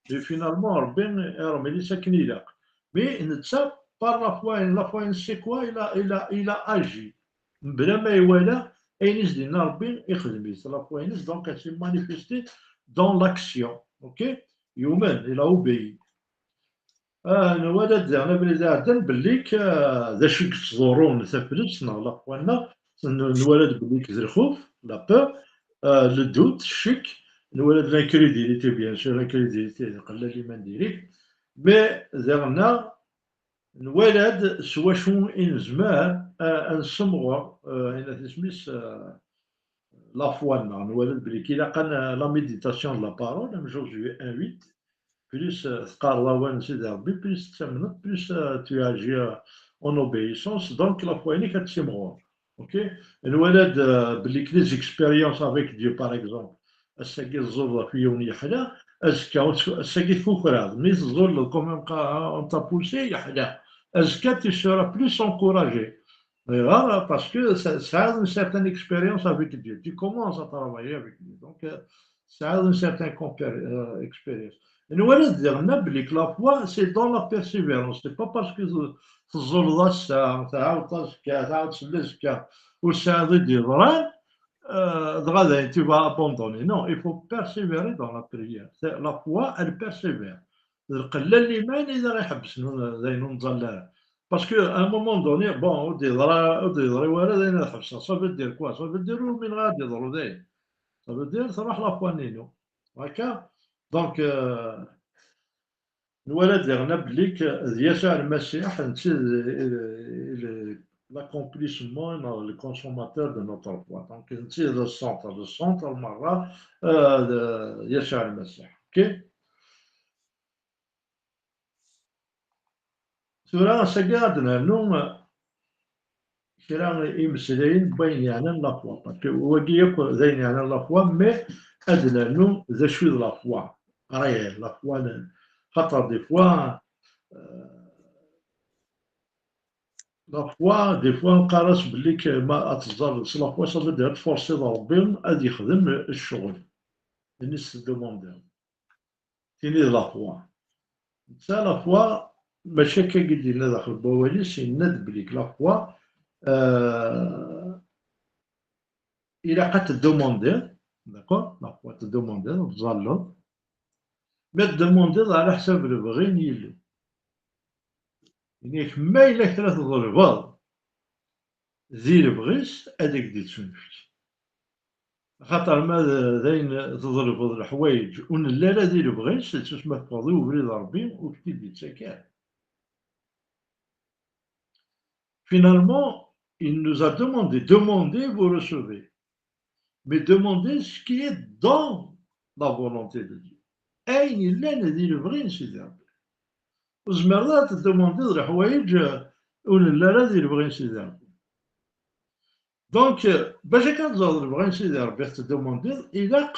Et finalement, Ṛebbi iṛmel-itt akken ilaq. Mais netta, par la foi, la foi, c'est quoi? Il a, il a, il a agi. Mebla ma iwala, ayen i s-d-yenna Ṛebbi, ixdem-it. La foi-ines, donc, elle s'est manifestée dans l'action. Ok? Yumen, il a obéi. Ah, nwala-d daɣen abrid iɛeddan belli k, ah, d acu i yettḍurrun taflest neɣ la foi-nneɣ, n-, nwala-d belli k d lxuf, la peur, ah, le doute, ccek, nwala-d l'incrédulité, bien sûr, l'incrédulité, d qella liman diri, mais daɣen-a, nwala-d s wacu i nezmer, ah, ad nessemɣer, ah, ayen at isem-is, ah, la foi-nneɣ. Nwala-d belli k ilaq ad n-, la méditation de la parole, am Josué un huit, plus, euh, teqqareḍ awal n Sidi Ṛebbi, plus tettamneḍ, plus, euh, tu agis, euh, en obéissance, donc la foi-inek ad tessimɣur. Ok? Nwala-d, euh, belli k les expériences avec Dieu, par exemple. Ass-agi teẓẓulleḍ ɣef yiwen yeḥla, azekka, ass-agi tfukreḍ, mi teẓẓulleḍ quand même, on t'a poussé, yeḥla. Azekka, tu seras plus encouragé. Ayɣer? Parce que ça, ça a une certaine expérience avec Dieu. Tu commences à travailler avec Dieu. Donc, euh, ça a une certaine compé-, euh, expérience. Nwala-d diɣen belli que la foi, c'est dans la persévérance. C'est pas parce que teẓẓulleḍ ass-a, tɛawdeḍ azekka, tɛawdeḍ s azekka, ur tesɛiḍ i d-yeḍran, euh, dɣa dayen, tu vas abandonner. Non, il faut persévérer dans la prière. C'est, la foi, elle persévère. D lqella n liman i d aɣ-iḥebbsen, d ayen ur nẓall ara. Parce que à un moment donné, bon, ur d-yeḍra, ur d-yeḍri wara, d ayen ad ḥebseɣ. Ça veut dire quoi? Ça veut dire ur umineɣ ara ad d-yeḍru dayen. Ça veut dire truḥ la foi-inu. Akka? Donc, euh, nwala diɣen belli k d Yasuɛ Lmasiḥ, netta i d, i d, i d l'accomplissement, le consommateur de notre foi. Donc, netta i d le centre, le centre merra, euh, d Yasuɛ Lmasiḥ. Ok? Tura, ass-agi ad d-nernu kra imeslayen n wayen yeɛnan la foi. Parce que wagi akk d ayen yeɛnan la foi, mais ad d-nernu d acu i d la foi. Réel, la foi, n-, xaṭer des fois, euh, la foi, des fois, nqar-as belli k-, ma ad teẓẓalleḍ s la foi, ça veut dire ad tforsiḍ Ṛebbi ad yexdem ccɣel. Ini s-tdumandem. Tini d la foi. Netta la foi, mačči akka i d-yenna daxel n wawal-is, yenna-d belli la foi, euh, ilaq ad teddumandiḍ, d'accord? La foi teddumandiḍ, ur tẓalleḍ. Ma teddumandiḍ ɛla ḥsab lebɣi n Yillu. Ini-ak, ma yella kra tḍelbeḍ di lebɣi-s, ad ak-d-ittunefk. Axaṭer ma d, d ayen tḍelbeḍ leḥwayeǧ ur nelli ara di lebɣi-s, tettusmafqeḍ i ubrid n Ṛebbi, ur k-t-id-ittak ara. Finalement, il nous a demandé, demandez, vous recevez. Mais demandez ce qui est dans la volonté de Dieu. Ayen yellan di lebɣi n Sidi Ṛebbi. Ur tezmireḍ ara ad teddumandiḍ leḥwayeǧ, eh, ur nelli ara di lebɣi n Sidi Ṛebbi. Donc, eh, bac akka ad teẓreḍ lebɣi n Sidi Ṛebbi ad teddumandiḍ, ilaq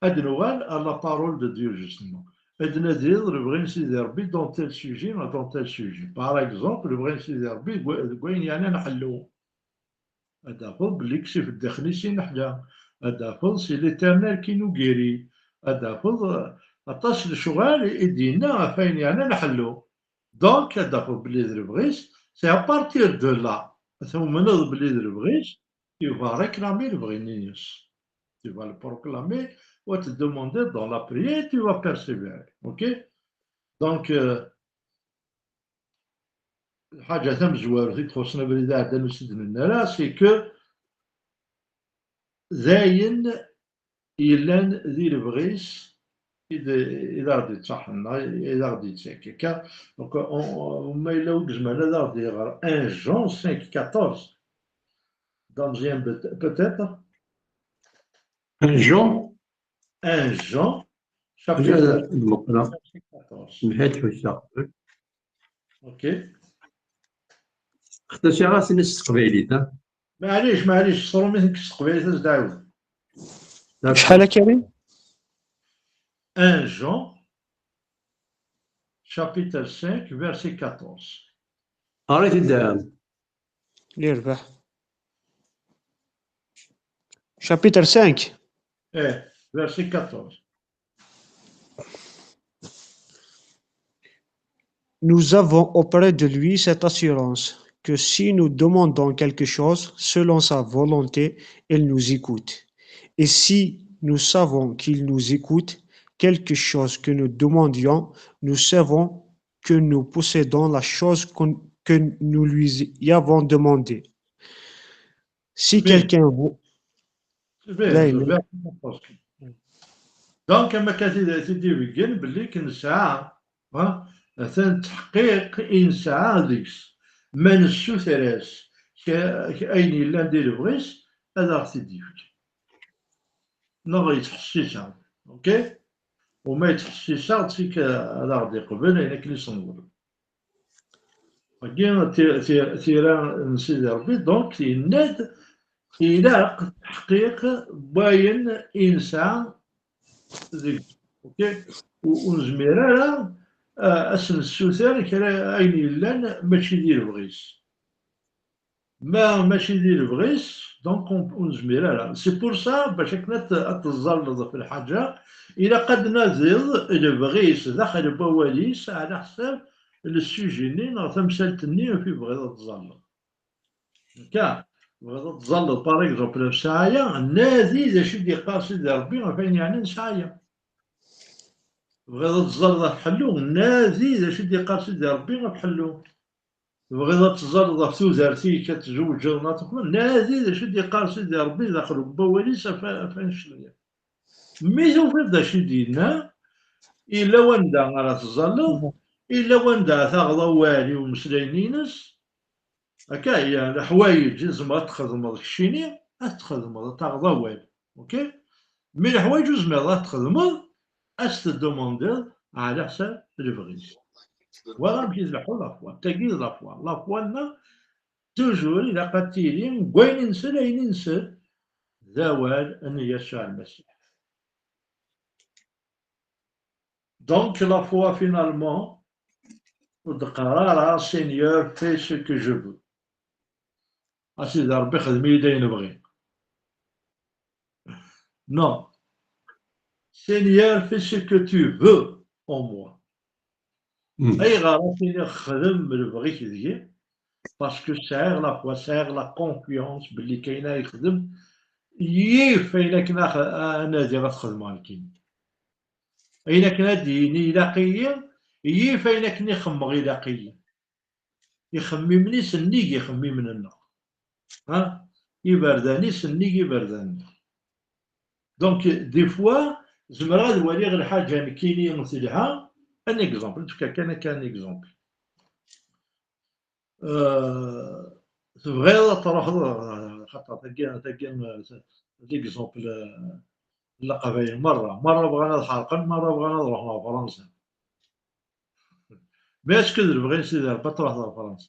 ad nuɣal à la parole de Dieu, justement. Ad nadiḍ lebɣi n Sidi Ṛebbi dans tel sujet, dans tel sujet. Par exemple, lebɣi n Sidi Ṛebbi deg wa-, deg wayen yeɛnan ḥellu. Ad tafeḍ belli ksif ddaxel-is i neḥla. Ad tafeḍ c'est l'Éternel qui nous guérit. Ad tafeḍ, eh, aṭas n lecɣal i d-yenna ɣef wayen yeɛnan ḥellu. Donc, ad tafeḍ belli d lebɣi-s, c'est à partir de là, tumneḍ belli d lebɣi-s, tu vas réclamer lebɣi-nni-ines. Tu vas le proclamer, ou te demander dans la prière, tu vas persévérer. Ok? Donc, euh, lḥaǧa tamezwarut i d-ixuṣṣen abrid iɛeddan ur s-id-nenni ara, c'est que d ayen yellan di lebɣi-s i d, i d aɣ-d-ittaḥen, i d aɣ-d-ittak. Akka, donc, on, on, ma yella ur yezmir ad aɣ-d-iɣer un Jean cinq quatorze. D ameẓyan peut-, peut-être? Un Jean? Un Jean, chapitre Lmeqra. quatorze. Mḥiṭ ḥusseɣ. Ok. Xtaciɣ-asen s teqbaylit, ha? Maɛlic, maɛlic, ṣṣrumit nekk s teqbaylit ad s-d-ɛiwed. Acḥal a Karim? Un Jean, chapitre cinq, verset quatorze. Arrêtez de L'Irbaḥ. Chapitre cinq. Eh, verset quatorze. Nous avons auprès de lui cette assurance que si nous demandons quelque chose selon sa volonté, il nous écoute. Et si nous savons qu'il nous écoute, quelque chose que nous demandions, nous savons que nous possédons la chose qu'on- que nous lui avons demandée. Si Bien. Quelqu'un vous... C'est bien, Là, c'est il- bien. Donc, am akka tid-, tid-, d-ibeggen belli k-, nesɛa, ha, atan ttḥeqqiq i nesɛa deg-s. Ma nessuter-as k-, ayen yellan di lebɣi-s, ad aɣ-t-id-yefk. Neɣ yettḥessis-aɣ-d. Ok? U ma yettḥessis-aɣ-d, sik ad aɣ-d-iqbel ayen akken i s-neḍleb. Wagi, ti-, ti-, tira n Sidi Ṛebbi, donc, yenna-d, ilaq ttḥeqqiq n wayen i nesɛa deg, ok? U, ur nezmir ara, ah, ad s-nessuter kra ayen yellan mačči di lebɣi-s. Ma mačči di lebɣi-s, donc, ur, ur nezmir ara. C'est pour ça, bac akken ad t-, ad teẓẓalleḍ ɣef lḥaǧa, ilaq ad d-nadiḍ lebɣi-s daxel n wawal-is, ɛla ḥsab le sujet-nni neɣ tamsalt-nni ɣef i tebɣiḍ ad teẓẓalleḍ. Akka, tebɣiḍ ad teẓẓalleḍ, par exemple, ɣef ssaɛa-ya, nadi d acu i d-yeqqar Sidi Ṛebbi ɣef ayen yeɛnan ssaɛa-ya. Tebɣiḍ ad teẓẓalleḍ ɣef ḥellu, nadi d acu i d-yeqqar Sidi Ṛebbi ɣef ḥellu. Tebɣiḍ ad teẓẓalleḍ ɣef tudert-ik, ad tzewǧeḍ neɣ tuqmeḍ, nadi d acu i d-yeqqar Sidi Ṛebbi daxel n wawal-is ɣef, ɣef annect-nni. Mi tufiḍ d acu i d-yenna, illa wanda ara teẓẓalleḍ, illa wanda ara taɣeḍ awal i umeslayen-ines. Akka, ya leḥwayeǧ i tzemreḍ ad txedmeḍ keččini, ad txedmeḍ, ad taɣeḍ awal. Ok? Mi leḥwayeǧ ur tezmireḍ ad txedmeḍ, ad s-teddumandiḍ ɛla ḥsab lebɣi-s. Voilà amek i tleḥḥu la foi. Tagi d la foi. La foi-nneɣ, toujours, ilaq ad tili deg wayen i nsel, ayen i nsel, d awal n Yasuɛ Lmasiḥ. Donc, la foi, finalement, ur d-qqar ara, Seigneur, fais ce que je veux. A Sidi Ṛebbi, xdem-iyi-d ayen bɣiɣ. Non. Seigneur, fais ce que tu veux en moi. Mm. Ayɣer ad tiniḍ xdem lebɣi-k deg-i? Parce que sɛiɣ la foi, sɛiɣ la confiance belli kayen ara yexdem, yif ayen akken ax-, ad nadiɣ ad t-xedmeɣ nekkini. Ayen akken ad d-yini ilaq-iyi, yif ayen akken i xemmeɣ ilaq-iyi. Ixemmimen-is nnig ixemmimen-nneɣ. Ha? Iberdan-is nnig iberdan-nneɣ. Donc, des fois, zemreɣ ad waliɣ lḥaǧa nekkini telha. Un exemple, nefka kan akka un exemple. Euh, tebɣiḍ ad truḥeḍ, xaṭer tagi, tagi, euh, d exemple, euh, n Leqbayel merra, merra bɣan ad ḥerqen, merra bɣan ad ruḥen ɣer Fransa. Mais est-ce que d lebɣi n Sidi Ṛebbi ad truḥeḍ ɣer Fransa?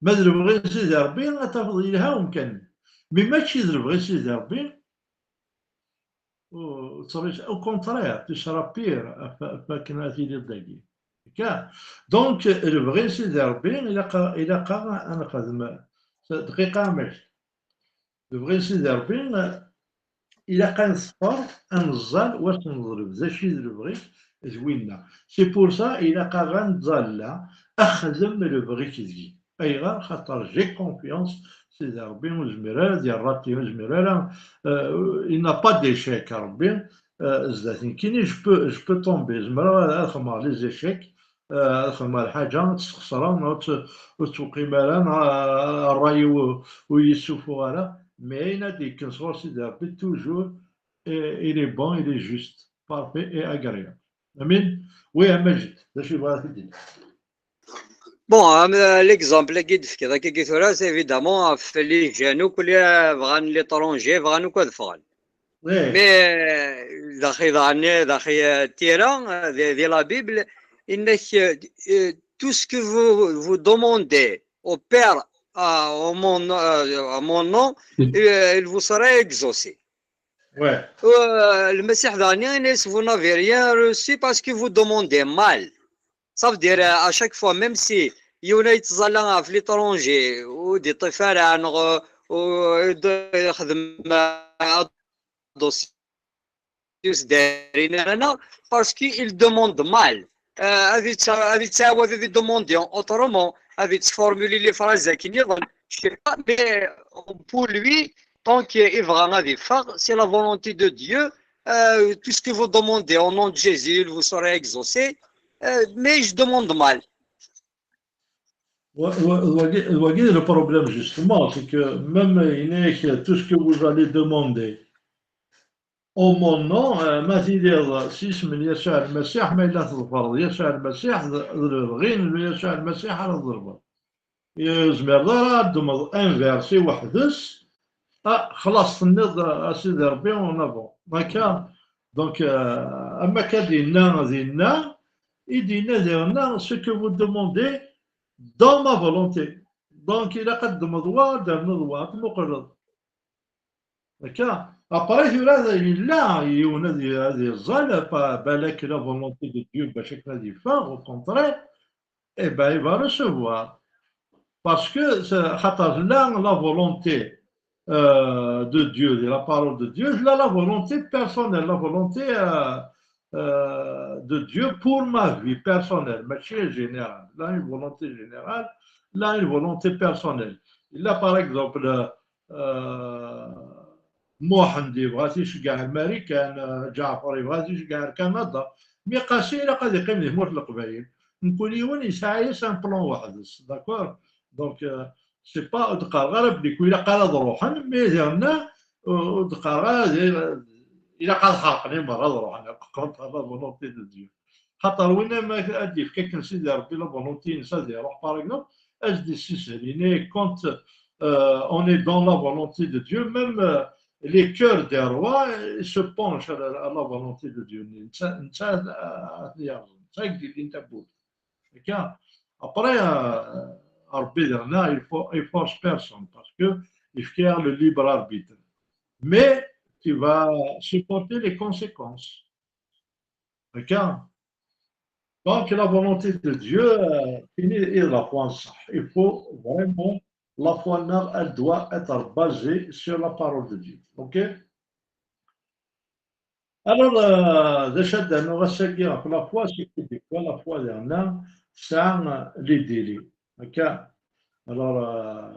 Ma d lebɣi n Sidi Ṛebbi, ad tafeḍ yelha umkan-nni. Mais mačči d lebɣi n Sidi Ṛebbi, ur, ur ttṛuḥ, au contraire, tu seras pire, af-, af-, akken ad tiliḍ dagi. Akka. Donc, lebɣi n Sidi Ṛebbi, ilaq, ilaq-aɣ ad nexdem. Dqiqa, amek? Lebɣi n Sidi Ṛebbi, ilaq ad neṣfer, ad neẓẓal, u ad s-neḍleb d acu i d lebɣi d winna. C'est pour ça, ilaq-aɣ ad nettẓalla, axdem lebɣi-k deg-i. Ayɣer? Xaṭer j'ai confiance, Sidi Ṛebbi ur yezmir ara ad yerrati, ur yezmir ara, euh, il n'a pas d'échec, Ṛebbi, euh, zdat nekkini, je peux, je peux tomber, zemreɣ ad, ad xedmeɣ les échecs, euh, ad xedmeɣ lḥaǧa, ad tt-sxeṣreɣ, neɣ ad tt-, ur tettweqqim ara, neɣ, euh, ṛṛay-iw ur, ur yessufuɣ ara, mais ayen ad d-yekken sɣur Sidi Ṛebbi, toujours, euh, il est bon, il est juste, parfait et agréable. Amin. Oui, a Majid, d acu yebɣa ad t-id-yini? Bon, am, euh, l'exemple-agi d-tefkiḍ akka tura, c'est évidemment ɣef les jeunes akk li, euh, bɣan l'étranger, bɣan akk ad ffɣen. Oui. Mais, euh, daxi, daxi, euh, tira, euh, di, di la Bible, inna-k, euh, euh, tout ce que vous, vous demandez au Père, euh, en mon, euh, en mon nom, euh, il vous sera exaucé. Ouais. Euh, Lmasiḥ daɣen yenna-yas, vous n'avez rien reçu parce que vous demandez mal. Ça veut dire, euh, à chaque fois, même si yiwen ay yettẓalla ɣef l'étranger, ur d-iṭṭif ara, neɣ, euh, ur d-ixdem, euh, dossier s-, parce qu'il demande mal. Euh, ad yettɛawad ad yedemandi autrement, ad yettformuli les phrases akken nniḍen, je sais pas, mais pour lui, tant qu'il veut, c'est la volonté de Dieu. Euh, tout ce que vous demandez au nom de Jésus, il vous sera exaucé. Euh, mais je demande mal. Le problème, justement, c'est que même tout ce que vous allez demander, au nom, euh, ma tiliḍ s yisem n Yasuɛ Lmasiḥ, ma yella tḍefreḍ Yasuɛ Lmasiḥ, d lebɣi n Yasuɛ Lmasiḥ ara tḍelbeḍ. Ur tezmireḍ ara ad d-tmeḍ un verset weḥd-s, ah, xlaṣ, tenniḍ a Sidi Ṛebbi, on a bon. Akka, donc, euh, am akka d-yenna dinna, i d-yenna diɣenna, ce que vous demandez dans ma volonté. Donc, ilaq ad d-tmeḍ wa, ad d-ternuḍ wa, ad tmuqleḍ. Akka, après, tura yella yiwen ad yeẓẓal, balak la volonté de Dieu bac akken ad yeffeɣ, au contraire, eh ben, il va recevoir. Parce que, xaṭer la, la volonté euh, de Dieu, de la parole de Dieu, la, la volonté personnelle, la volonté euh, euh, de Dieu pour ma vie personnelle, mais c'est général. Là, une volonté générale, là, une volonté personnelle. Il a, par exemple, euh, Muḥend yebɣa ad iceggeɛ Marikan, Ǧaɛfer yebɣa ad iceggeɛ Kanada, mi qasi ilaq ad yeqqim di tmurt n Leqbayel. Mkul yiwen yesɛa-yas un plan weḥd-s, d'accord? Donc, euh, c'est pas, ur d-qqareɣ ara belli ilaq ara ad ruḥen, mais diɣenna ur d-qqareɣ ara ilaq ad ḥerqen i merra ad ruḥen, contre la volonté de Dieu. Xaṭer win ama ad d-yefk akken Sidi Ṛebbi la volonté-ines ad iruḥ, par exemple, ad s-d-issishel, yenna-yak, quand euh, on est dans la volonté de Dieu, même euh, les cœurs des rois euh, se penchent à la, à la volonté de Dieu. Netta, netta, euh, netta i yellin tawwurt. Akka, après, euh, Ṛebbi diɣenna, il faut, il force personne parce que il fait le libre arbitre. Mais tu vas supporter les conséquences. D'accord? Donc, la volonté de Dieu, euh, il faut vraiment, la foi, elle doit être basée sur la parole de Dieu. OK? Alors, euh, déjà, dans la foi, c'est que des fois, la foi, il y en a, c'est les délais. OK? Alors, euh,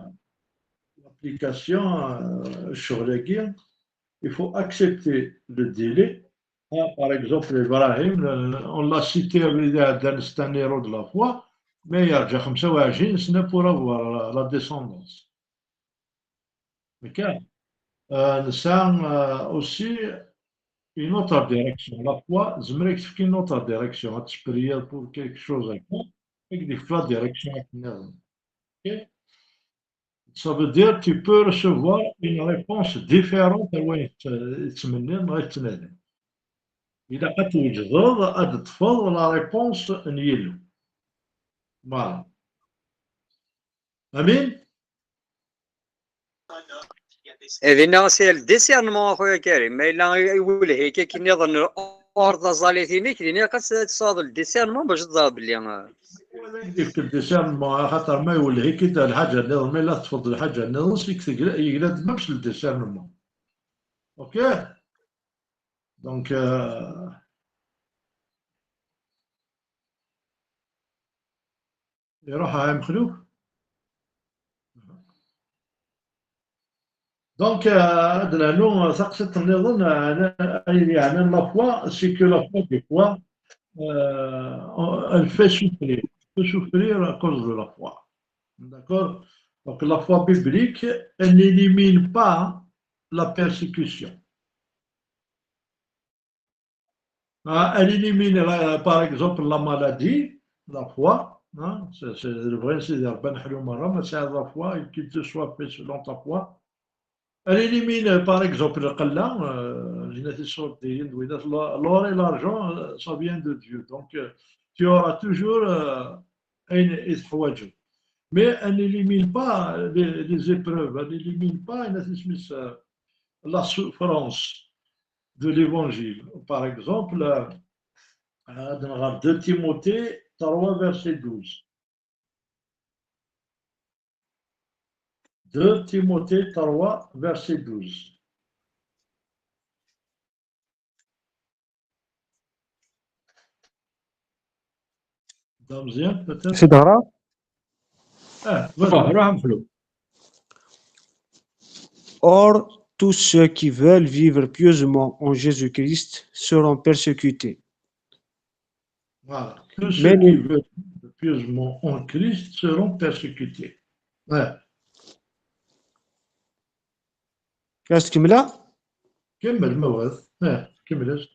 l'application, euh, sur les guillemets, il faut accepter le délai. Hein, par exemple, Ibrahim, euh, on l'a cité avec un héros de la foi, mais il y a déjà خمسة وعشرين سنة pour avoir la, la descendance. OK. Euh, ça euh, aussi une autre direction. La foi, je me une autre direction. Tu prières pour quelque chose avec moi, avec des fois direction. OK. Ça veut dire que tu peux recevoir une réponse différente à la réponse. Amin. Dinna c'est le discernement, a Karim. Ma yella iwelleh-ik akken nniḍen ɣur taẓallit-inek, dinna ad tesɛuḍ le discernement bac ad teẓreḍ belli. Yefk le discernement, axaṭer ma iwelleh-ik-id lḥaǧa nniḍen, ma yella teṭṭfeḍ lḥaǧa nniḍen, seg yegla-d même le discernement. OK? Donc, euh, iruḥ a Mexluf. Donc, euh, ad nernu taqsiṭ nniḍen, euh, ayen yeɛnan la foi, c'est que la foi, des fois, euh, elle fait souffrir. Elle peut souffrir à cause de la foi. D'accord? Donc, la foi biblique, elle n'élimine pas la persécution. Hein, elle élimine, euh, par exemple, la maladie, la foi. Hein, c'est le vrai, c'est la foi, qu'il te soit fait selon ta foi. Elle élimine, euh, par exemple, le qalla, euh, l'or et l'argent, euh, ça vient de Dieu. Donc, euh, tu auras toujours euh, mais elle n'élimine pas les, les épreuves, elle n'élimine pas euh, la souffrance. de l'Évangile. Par exemple, euh, euh, deux Timothée trois, verset douze. Deux Timothée trois, verset douze. Damzien, peut-être. C'est Dara. Ah, voilà. Or, tous ceux qui veulent vivre pieusement en Jésus-Christ seront persécutés. Voilà. Tous ceux qui veulent vivre pieusement en Christ seront persécutés. Ouais. Qu'est-ce que là? كمل، ما بغيت. اه، كمل.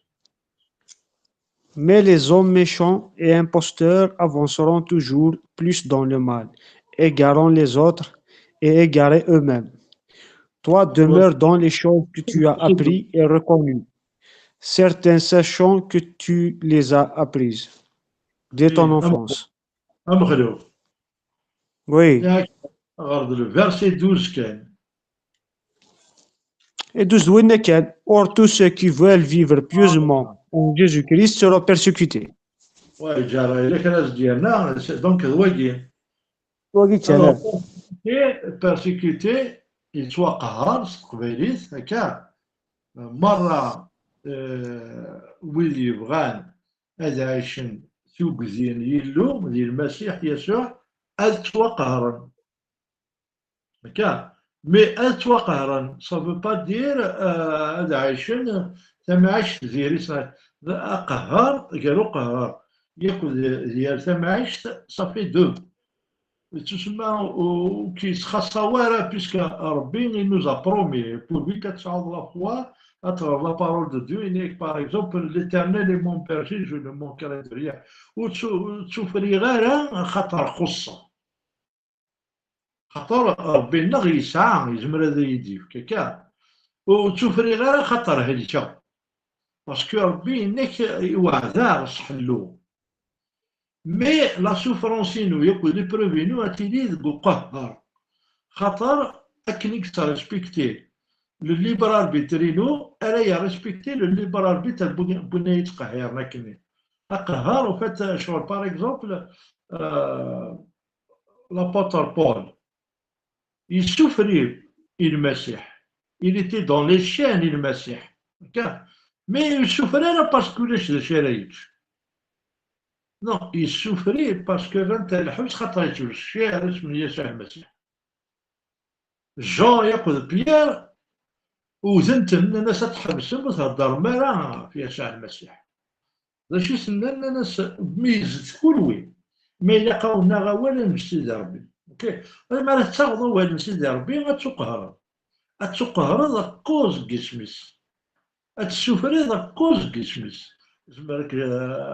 Mais les hommes méchants et imposteurs avanceront toujours plus dans le mal, égarant les autres et égarés eux-mêmes. Toi, demeure dans les choses que tu as appris et reconnues, certains sachant que tu les as apprises dès ton enfance. Oui. Verset douze kan. Et douze, oui, kan. Or, tous ceux qui veulent vivre pieusement en Jésus-Christ seront persécutés. Ouais, جارة، إلا كان أزديانا، donc, wagi. Wagi kan. Alors, persécuté, persécuté, yettwaqehher s teqbaylit, akka. Merra, euh, wid yebɣan ad ɛicen tugdi n Yillu, di Lmasiḥ Yasuɛ, ad ttwaqehren. Akka. Mais ad ttwaqehren, ça veut pas dire, euh, ad ɛicen tamɛict diri-s. Aqehher gar uqehher yakk d, d yir tamɛict, ça fait deux. Ttsemma ur k-yettxaṣṣa wara, puisque Rebbi, il nous a promis, pourvu que tu aies la foi, à travers la parole de Dieu, il dit, par exemple, l'Éternel est mon berger, je ne manquerai de rien. Ur ttu-, ur ttufriɣ ara, xaṭer xuṣṣeɣ. Xaṭer Rebbi-nneɣ yesɛa, yezmer ad iyi-d-yefk akka. Ur ttufriɣ ara, xaṭer helkeɣ. Parce que Rebbi yenna-k, iweɛd-aɣ s ḥellu. Mais la souffrance-inu yakk l'épreuve-inu ad tili deg uqehher. Xaṭer akken i yettrespekti le libre arbitre-inu, ara yerrespekti le libre arbitre n win, n win ay yettqehhiren akkenni. Aqehher, en fait, ccɣel, par exemple, euh, l'apôtre Paul, yessufri i Lmasiḥ. Il était dans les chaînes i Lmasiḥ. Akka. Mais yessufri ara parce que ulac d acu ara yečč. Non, yessufri parce que rran-t ɣer lḥebs xaṭer yettbecciɛ isem n Yasuɛ Lmasiḥ. Jean akked Pierre, wwten-ten, nnan-as ad tḥebsem, ur theddrem ara ɣef Yasuɛ Lmasiḥ. D acu i s-nnan? Nnan-as, meyyzet kunwi, ma ilaq-awen-naɣ awal ad neǧǧ Sidi Ṛebbi. Ok? Ɣer mi ara tettaɣeḍ awal n Sidi Ṛebbi, ad tuqehreḍ. Ad tuqehreḍ akkuẓ deg isem-is. Ad tessufriḍ akkuẓ deg isem-is. Zemren ad k-,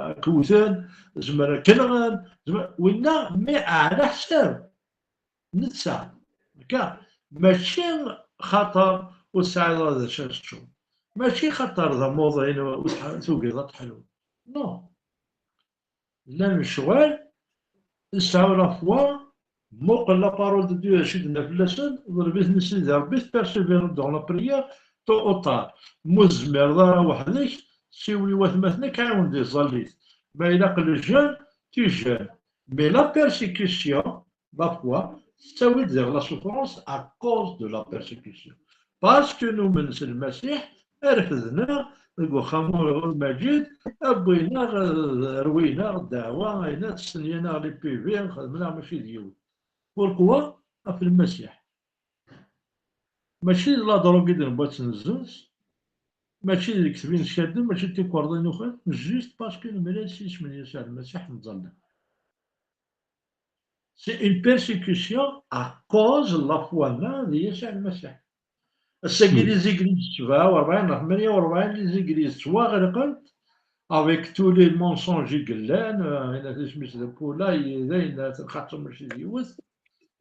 ad k-wten, zemren ad k-nɣen, zemren, winna, mais ɛla ḥsab netta. Akka, mačči xaṭer ur tesɛiḍ ara d acu ad teččeḍ. Mačči xaṭer d amuḍin ur tḥ-, tugiḍ ad teḥluḍ. Non. Llan lecɣal, sɛu la foi, muqel la parole de Dieu, acu i d-tenna fell-asen, ḍleb-iten i Sidi Ṛebbi, persévérer dans la prière, tôt ou tard. Ma ur tezmireḍ ara weḥd-k, siwel i watmaten-ik, ɛiwen di tẓallit. Ma ilaq les jeunes, tu jeûnes. Mais la persécution, la foi, tettawi-d vers la souffrance à cause de la persécution. Parce que numen s Lmasiḥ, refden-aɣ deg uxxam ur, ur maǧid, wwin-aɣ, rwin-aɣ ddeɛwa, ayen, stenyan-aɣ les P V, xedmen-aɣ mačči d yiwen. Pourquoi? Ɣef Lmasiḥ. Mačči d la drogue i d-newwi ad tt-nezzens, mačči d lekdeb i neskadem, mačči d tikerḍa i nuker, juste parce que nemlal s yisem n Yasuɛ Lmasiḥ nettẓalla. C'est une persécution à cause de la foi-nneɣ di Yasuɛ Lmasiḥ. Ass-agi, les églises sebɛa u ṛebɛin neɣ tmanya u ṛebɛin, les églises ttwaɣelqent avec tous les mensonges i yellan, euh, ayen isem-is d Paula, d ayen xaṭer mačči d yiwet.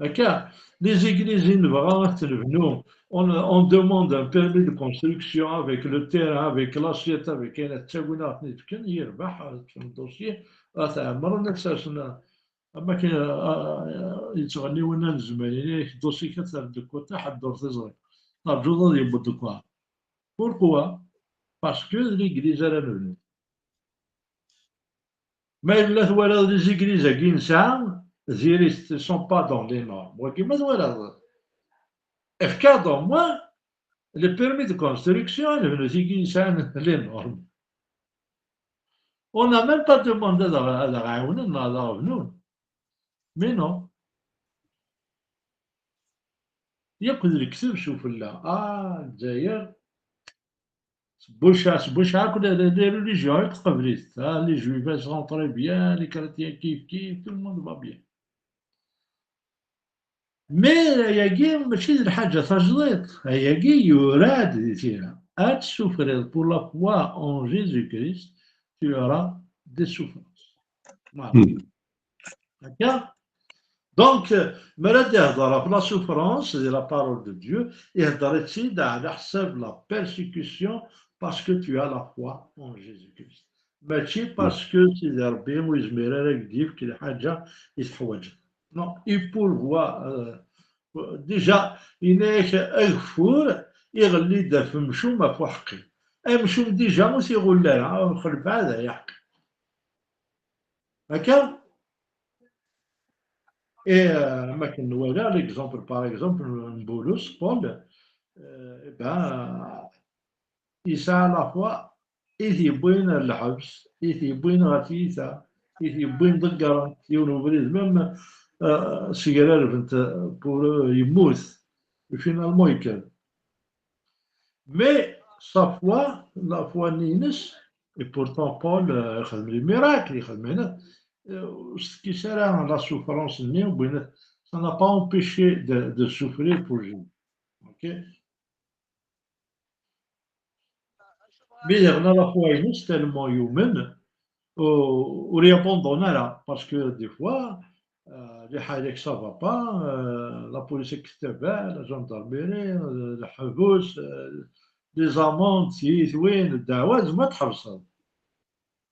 Akka, les églises i nebɣa ad t-nebnu, on, on demande un permis de construction avec le terrain, avec l'assiette, avec ayen, ad ttawin ad ten-id-fken, yirbeḥ, ad ṭṭfen dossier, ad t-ɛemmren, ad t-rsen, am akken, a, a, yettɣenni winna n zzman, ini-ak dossier-k ad t-terr deg kuṭiḥ, ad ddurt iẓri. Terǧuḍ ad yewweḍ deg uɛar. Pourquoi? parce que d l'église ara nebnu. Ma yella twalaḍ les églises-agi nesɛa, diri-t, sont pas dans les normes. Wagi ma twalaḍ, efk-aɣ-d au moins le permis de construction, ad nebnu tigi yesɛan les normes. On n'a même pas demandé ad aɣ-, ad aɣ-ɛiwnen neɣ ad aɣ-bnun. Mais non. Yakk d lekdeb s ufella. Ah, Lezzayer, s bucca, s bucca akk les, les, les religions i teqbel-it. Ah, les juifs sont très bien, les chrétiens kif kif, tout le monde va bien. Mais ayagi mačči d lḥaǧa tajdiṭ. Ayagi yura-d di tira. Ad tessufriḍ pour la foi en Jésus-Christ, tu auras des souffrances. Voilà. Hmm. D'accord? Donc, euh, mi ara d-ihder ɣef la souffrance de la parole de Dieu, ihder-itt-id ɛla ḥsab la persécution parce que tu as la foi en Jésus-Christ. Mačči parce que Sidi Ṛebbi ur yezmir ara ad k-d-yefk lḥaǧa i teḥwaǧeḍ. Non, il pourvoit, euh, déjà, yenna-yak ageffur iɣelli-d ɣef umcum ɣef uḥeqqi. Amcum déjà ur t-iɣull ara, xlef ɛad ay aḥeqqi. Akka? Et, euh, ma akken nwala l'exemple, par exemple, n Bulus, Paul, euh, eh ben, yesɛa la foi i t-yewwin ar lḥebs, i t-yewwin ɣer tyita, i t-yewwin ḍeggren yiwen ubrid, même, euh, ssegrarben-t pour, euh, yemmut. Et finalement, yekker. Mais sa foi, la foi-nni-ines, et pourtant Paul, euh, ixdem les miracles, ixdem ayen, euh, ur s-tekkis ara la souffrance-nni, win, ça n'a pas empêché de, de souffrir pour Jésus. Ok? Mais yerna la foi-ines, tellement yumen, ur, ur yabandon ara, parce que des fois, euh, les حالات ça va pas, euh, la police k-tettabaɛ, la gendarmerie, euh, lḥebs, euh, les amendes, tiyitwin, ddeɛwat, ma tḥebseḍ.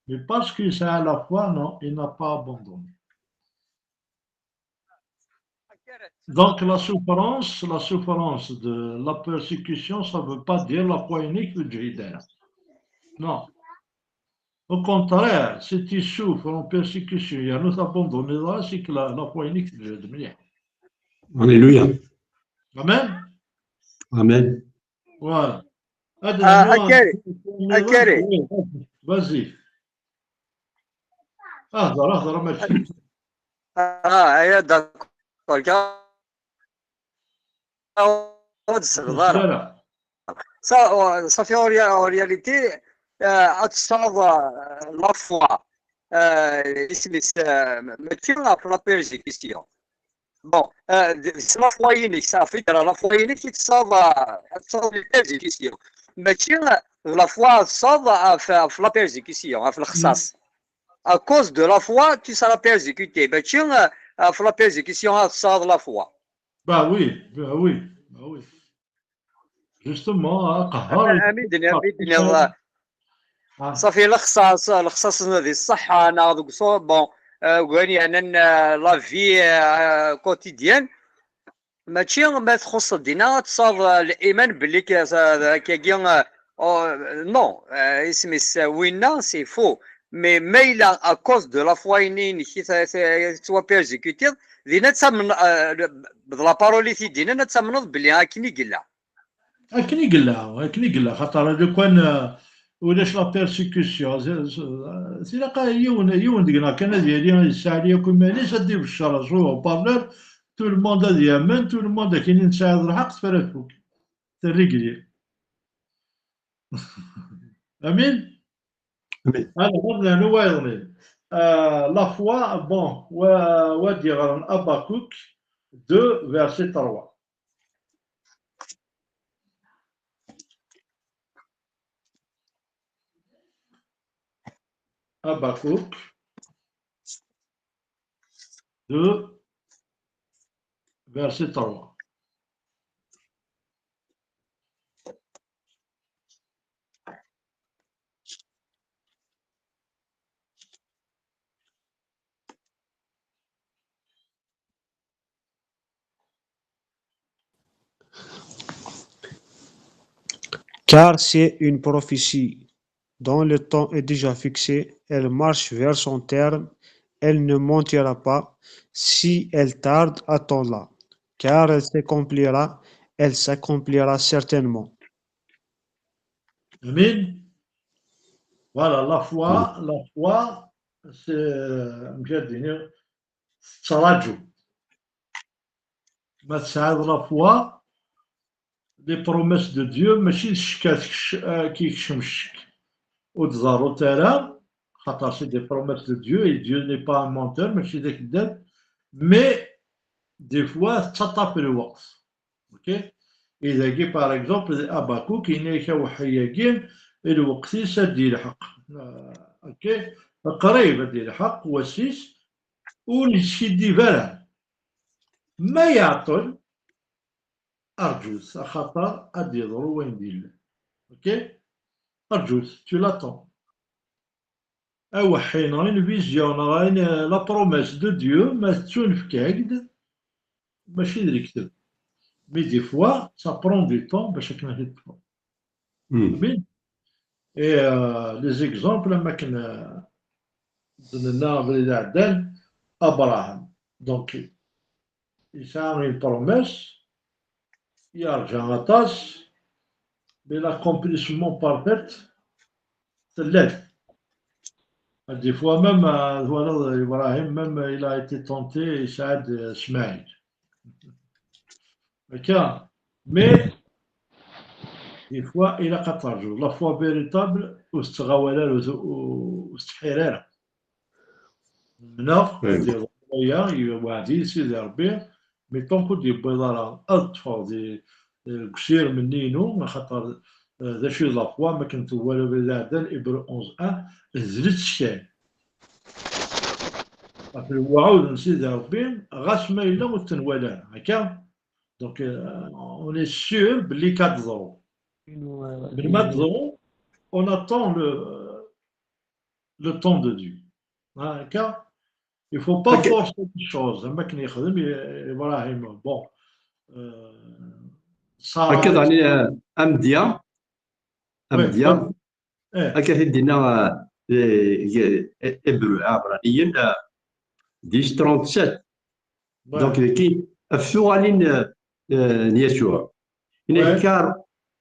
Mais parce que c'est à la foi, non, il n'a pas abandonné. Donc la souffrance, la souffrance de la persécution, ça veut pas dire la foi-inek teǧhid ara. Non. Au contraire, si tu souffres en persécution, yernu ur t'abandonneḍ ara, c'est que la, la foi-inek teǧhed mliḥ. Alléluia. Amen. Amen. Voilà. Ad Ah, nernu Akari, ad nernu Akari. Oui, vas-y. Hder, hder, ma tḥebbes. Ah, aya, d'accord. Ur d-tselled ara. Ara. Ça, euh, ça fait en réa-, en réalité, euh, ad tesɛuḍ, euh, la foi, euh, isem-is, euh, mačči ɣef la persécution. Bon, euh, d-, s la foi-inek, ça fait que la foi-inek i tesɛuḍ, euh, ad tesɛuḍ les persécutions. Mačči, euh, la foi ad tesɛuḍ ɣef, ɣef la persécution, ɣef lexṣaṣ. À cause de la foi, tu seras persécuté. Mačči, euh, ɣef la persécution ad tesɛuḍ la foi. Bah oui, bah oui, bah oui. Justement, ah, qehhar. Am i d-nniɣ, am i d-nniɣ, Ah. Ṣafi, lexṣaṣ, lexṣaṣ di ṣṣeḥḥa neɣ deg uṣu-, bon, euh, ugan yeɛnan, euh, la vie, euh, quotidienne. Mačči ma txuṣṣeḍ dinna ad tesɛuḍ, euh, liman belli k-, euh, akkagi, euh, oh, non, euh, isem-is, euh, winna, c'est faux. Mais ma yella à cause de la foi-inek i t-, t-, tettwapersécutiḍ, dinna ad tamneḍ, euh, d la parole i t-id-yennan, ad tamneḍ belli akken i yella. Akken i yella, akken i yella, xaṭer lukan, euh, ulac la persécution, z-, z-, tilaq yiwen, yiwen deg-neɣ kan ad yali yesseɛli akk iman-is, ad d-ibeccer s uparleur, tout le monde ad yamen, tout le monde akken i nesɛiḍ lḥeqq, tefra tfuk. Terri gli. Amin? Amin. Alors, ad nernu wayeḍnin. Euh, la foi, bon, wa, wa d-yeɣren Habakkuk deux, verset trois. Habakkuk deux, verset trois. Car c'est une prophétie dont le temps est déjà fixé, elle marche vers son terme, elle ne mentira pas. Si elle tarde, attends-la, car elle s'accomplira, elle s'accomplira certainement. Amin. Voilà, la foi, la foi, c'est, euh, amek ad d-iniɣ, tettraǧu. Ma tesɛiḍ la foi, les promesses de Dieu, mačči d ccek ad k-yekcem ccek. Ur d-ḍerrut ara, xaṭer c'est des promesses de Dieu, et Dieu n'est pas un menteur, mačči d akeddab, mais des fois tettaṭṭaf lweqt. Ok. I dagi, par exemple, Abakuk yenna-yak aweḥḥi-agi, lweqt-is ad d-yelḥeq. Ok. Qrib ad d-yelḥeq wass-is, ur yeskiddib ara. Ma yeɛṭel, rǧut, axaṭer ad d-yeḍru wayen d-yellan. Ok. Rǧut, tu l'attends. Aweḥḥi neɣ une vision neɣ une, la promesse de Dieu, ma tettunefk-ak-d, mačči d lekdeb. Mais des fois, ça prend du temps bac akken ad t-id-teṭṭfeḍ. Amin. Et euh, les exemples, am akken euh, d-nenna abrid iɛeddan, Abraham. Donc, yesɛa une promesse, yerǧa aṭas, mais l'accomplissement parfait, tella-t. Des fois même, euh, twalaḍ Ibrahim, même il a été tenté, yesɛa-d Smaɛil. Akka, mais des fois, ilaq ad terǧuḍ. La foi véritable, ur tettɣawal ara, ur, ur tettḥir ara. Neɣ, ad yeḍru waya, yewɛed-iyi Sidi Rebbi, mais tant ur d-yewwiḍ ara, ad ṭṭfeɣ di, deg usirem-nni-inu, axaṭer, eh, d acu i d la foi, am akken twalaḍ abrid iɛeddan, Hébreux onze un, d lettkal. Ɣef lewɛud n Sidi Rebbi, ɣas ma yella ur t-nwala ara, akka? Donc, euh, on est sûr belli ad teḍru. Melmi ad teḍru, on attend le, le temps de Dieu. Hein, car il faut pas forcer les choses. Am akken yexdem I-, Ibrahim. Bon, euh, Sarah, Akka daɣen, euh, amedya, oui, amedya, eh, akka i d-yenna, euh, eh, eh, Hébreux, Ibraniyen, euh, dix trente-sept. ouais. Donc, qui, ɣef tuɣalin, euh, euh, n Yasuɛ. Ouais. Car,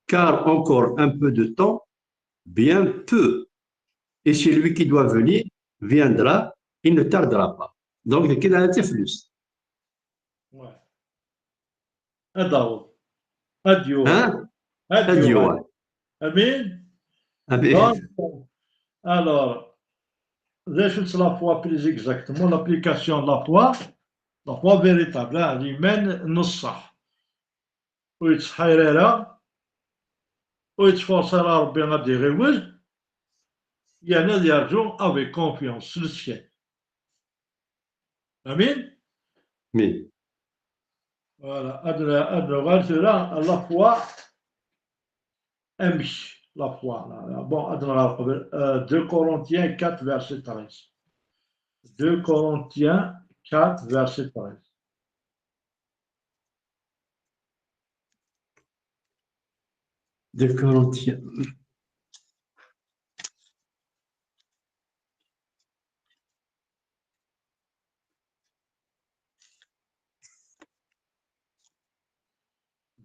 car encore un peu de temps, bien peu, et celui qui doit venir viendra, il ne tardera pas. Donc, qui dans la teflus. Ouais. Ad d-aweḍ. Ad d-yuɣal. Hein? Ad Ad d-yuɣal. yuɣal. Amin. Amin. Donc, alors, d acu-tt la foi plus exactement, l'application de la foi, la foi véritable, hein, liman n ṣṣeḥ. Ur yettṣeḥḥir ara, ur yettfurṣ ara Rebbi ad d-iɣiwel, yerna ad yerǧu avec confiance, s lettkal. Amin? Amin. Voilà, ad n-, ad nuɣal tura la foi, amek la foi, la, la, bon, ad nɣer qbel, euh, deux Corinthiens quatre, verset treize. Deux Corinthiens quatre, verset treize. Deux Corinthiens.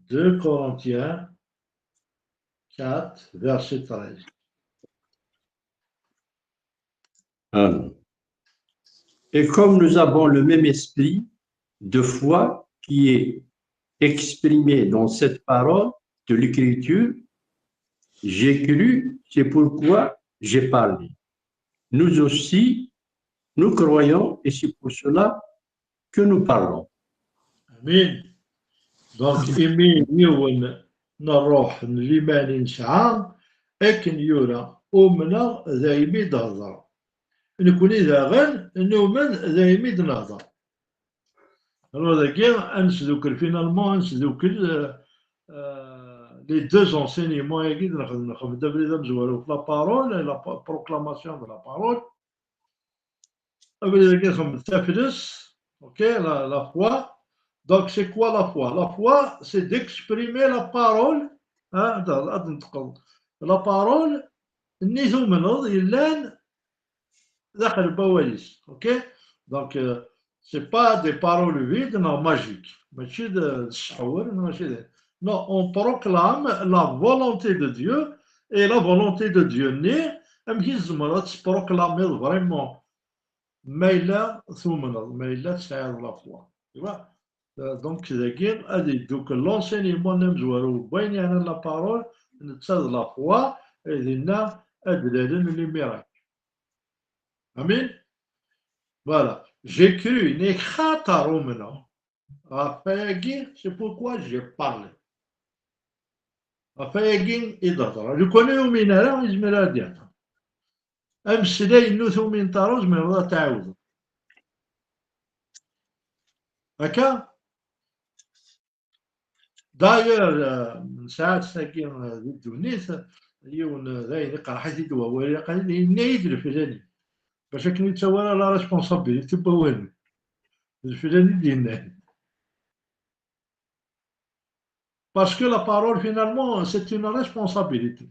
Deux Corinthiens quatre, verset treize. Amen. Et comme nous avons le même esprit de foi qui est exprimé dans cette parole de l'Écriture, j'ai cru, c'est pourquoi j'ai parlé. Nous aussi, nous croyons et c'est pour cela que nous parlons. Amin. Donc, imi yiwen n ṛṛuḥ n liman i nesɛa, akken yura, umneɣ daymi d-hedreɣ. Nekni daɣen numen daymi d-nehder. Alors, dagi, ad nesdukel, finalement, ad nesdukel, euh, euh, les deux enseignements-agi d-nexdem, nexdem-d abrid amezwaru, la parole et la pa-, proclamation de la parole. Abrid-agi nexdem-d taflest, ok, la, la foi. Donc, c'est quoi la foi? La foi, c'est d'exprimer la parole ad, ad d-neṭqeḍ la parole nni tumneḍ yellan daxel n wawal-is. Ok? Donc, euh, c'est pas des paroles vides neɣ magiques. Mačči d, d ssḥur, mačči d, non, on proclame la volonté de Dieu, et la volonté de Dieu nni, amek i tzemreḍ ad tesproklamiḍ vraiment? Ma yella tumneḍ, ma yella tesɛiḍ la foi. Tu vois? Euh, donc, dagi, ad yeddukel l'enseignement amezwaru n wayen yeɛnan la parole, netta d la foi, dinna ad d-lalen les miracles. Amin? Voilà. J'ai cru, nni xaṭer umneɣ. Ɣef wayagi, c'est pourquoi j'ai parlé. Ɣef wayagi i d-hedreɣ. Lukan ur yumin ara, yezmer ad d-yehder. Ameslay n ur tumineḍ ara, ur tezmireḍ ad t-tɛawdeḍ. Akka? D'ailleurs, euh, nesɛa-tt tagi, euh, di ddunit, yiwen, euh, d ayen iqerḥ-it-id wawal, yenna-yi-d leflani. Bac akken ur yettawi ara la responsabilité n wawal. D leflani i d-yennan. Parce que la parole, finalement, c'est une responsabilité.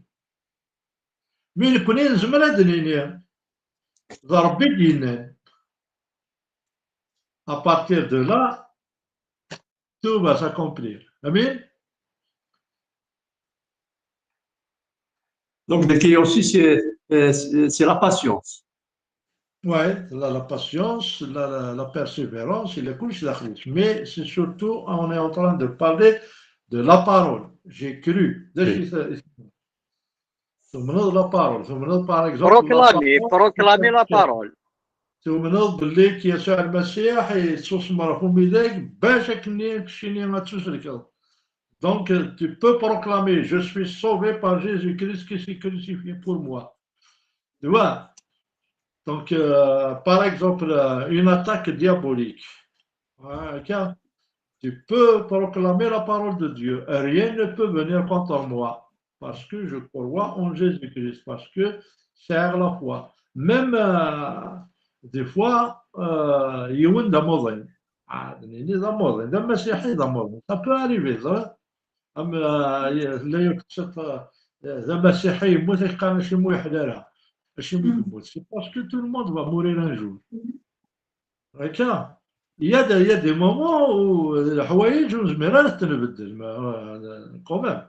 Mais nekkni nezmer ad d-nini, d Rebbi i d-yennan. À partir de là, tout va s'accomplir. Amin? Donc, dagi aussi, c'est, euh, c'est c'est la patience. Ouais, la, la patience, la, la, la persévérance, il y a كلش داخل. Mais c'est surtout, on est en train de parler de la parole. J'ai cru. D acu i t-, tumneḍ la parole, tumneḍ, par exemple, la Proclamer, parole, proclamer la parole. Tumneḍ belli Yasuɛ Lmasiḥ yettusemmer ɣef umidag bac akken keččini ad tusellkeḍ. Donc, tu peux proclamer, je suis sauvé par Jésus-Christ qui s'est crucifié pour moi. Tu vois? Donc, euh, par exemple, euh, une attaque diabolique. Ouais, tiens, tu peux proclamer la parole de Dieu. Rien ne peut venir contre moi. Parce que je crois en Jésus-Christ. Parce que c'est la foi. Même, euh, des fois, euh, yiwen d amuḍin. Ah, d amuḍin, d amasiḥi d amuḍin. Ça peut arriver, ça. Am, euh, la yakk d amasiḥi yemmut, ak qqaren acimi ur yeḥla ara. Acimi yemmut? C'est parce que tout le monde va mourir un jour. Akka, il y a des, il y a des moments où, euh, leḥwayeǧ ur nezmir ara ad ten-nbeddel, mais, euh, quand même.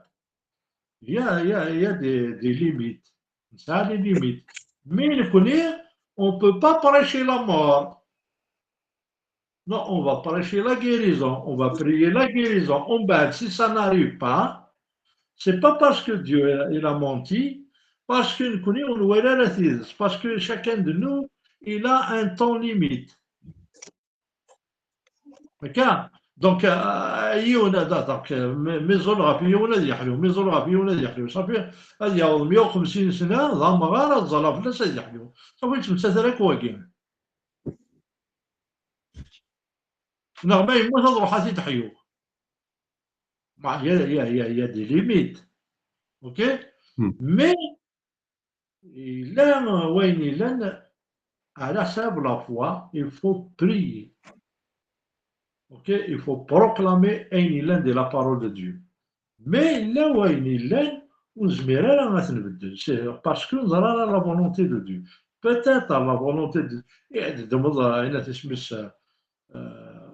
Il y a, il y a, il y a des, des limites. Ça a des limites. Mais nekkni, on peut pas prêcher la mort. Non, on va prêcher la guérison, on va prier la guérison. Umbeɛd, si ça n'arrive pas, c'est pas parce que Dieu il a menti, parce que nekkni ur nwala ara tidet, parce que chacun de nous, il a un temps limite. Akka? Donc, euh, yiwen, donc, euh, mi, mi ẓẓul ɣef yiwen ad yeḥlu, mi ẓẓul ɣef yiwen ad yeḥlu. Safi, ad yaweḍ meyya u xemsin sna, d amɣar, ad ẓẓaleɣ fell-as ad yeḥlu. Safi, ur yettmettat ara akk wagi. Neɣ ma yemmut ad ruḥ ad t-id-ḥyuɣ. Bon, il y a, il y a, il y a, il y a des limites. Ok? Hmm. Mais, yella wayen yellan, ɛla ḥsab la foi, il faut prier. Ok? Il faut proclamer ayen yellan de la parole de Dieu. Mais yella wayen yellan ur nezmir ara ad t-nbeddel. C'est parce que neẓra ara la volonté de Dieu. Peut-être la volonté de, eh, d-, d-, d-, ayen at isem-is, euh,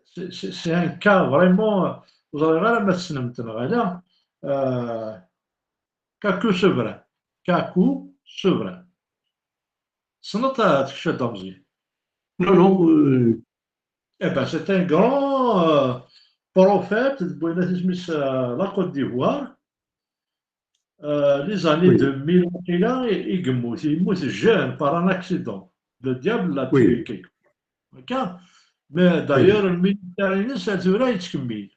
c'est, c'est, c'est un cas vraiment, ur ẓriɣ ara ma tessnem-t neɣ ala, euh, Kaku Sevrin. Kaku Sevrin. Tessneḍ, euh, kečč a Dda Meẓyan? Non, non, euh, Eh ben, c'est un grand, euh, prophète, d wayen at isem-is, euh, la Côte d'Ivoire. Euh, les années Oui. deux mille waqila i, i yemmut. Yemmut jeune par un accident. Le diable l'a Oui. tué quelque part. Akka? Mais d'ailleurs, le ministère-ines ar tura yettkemmil.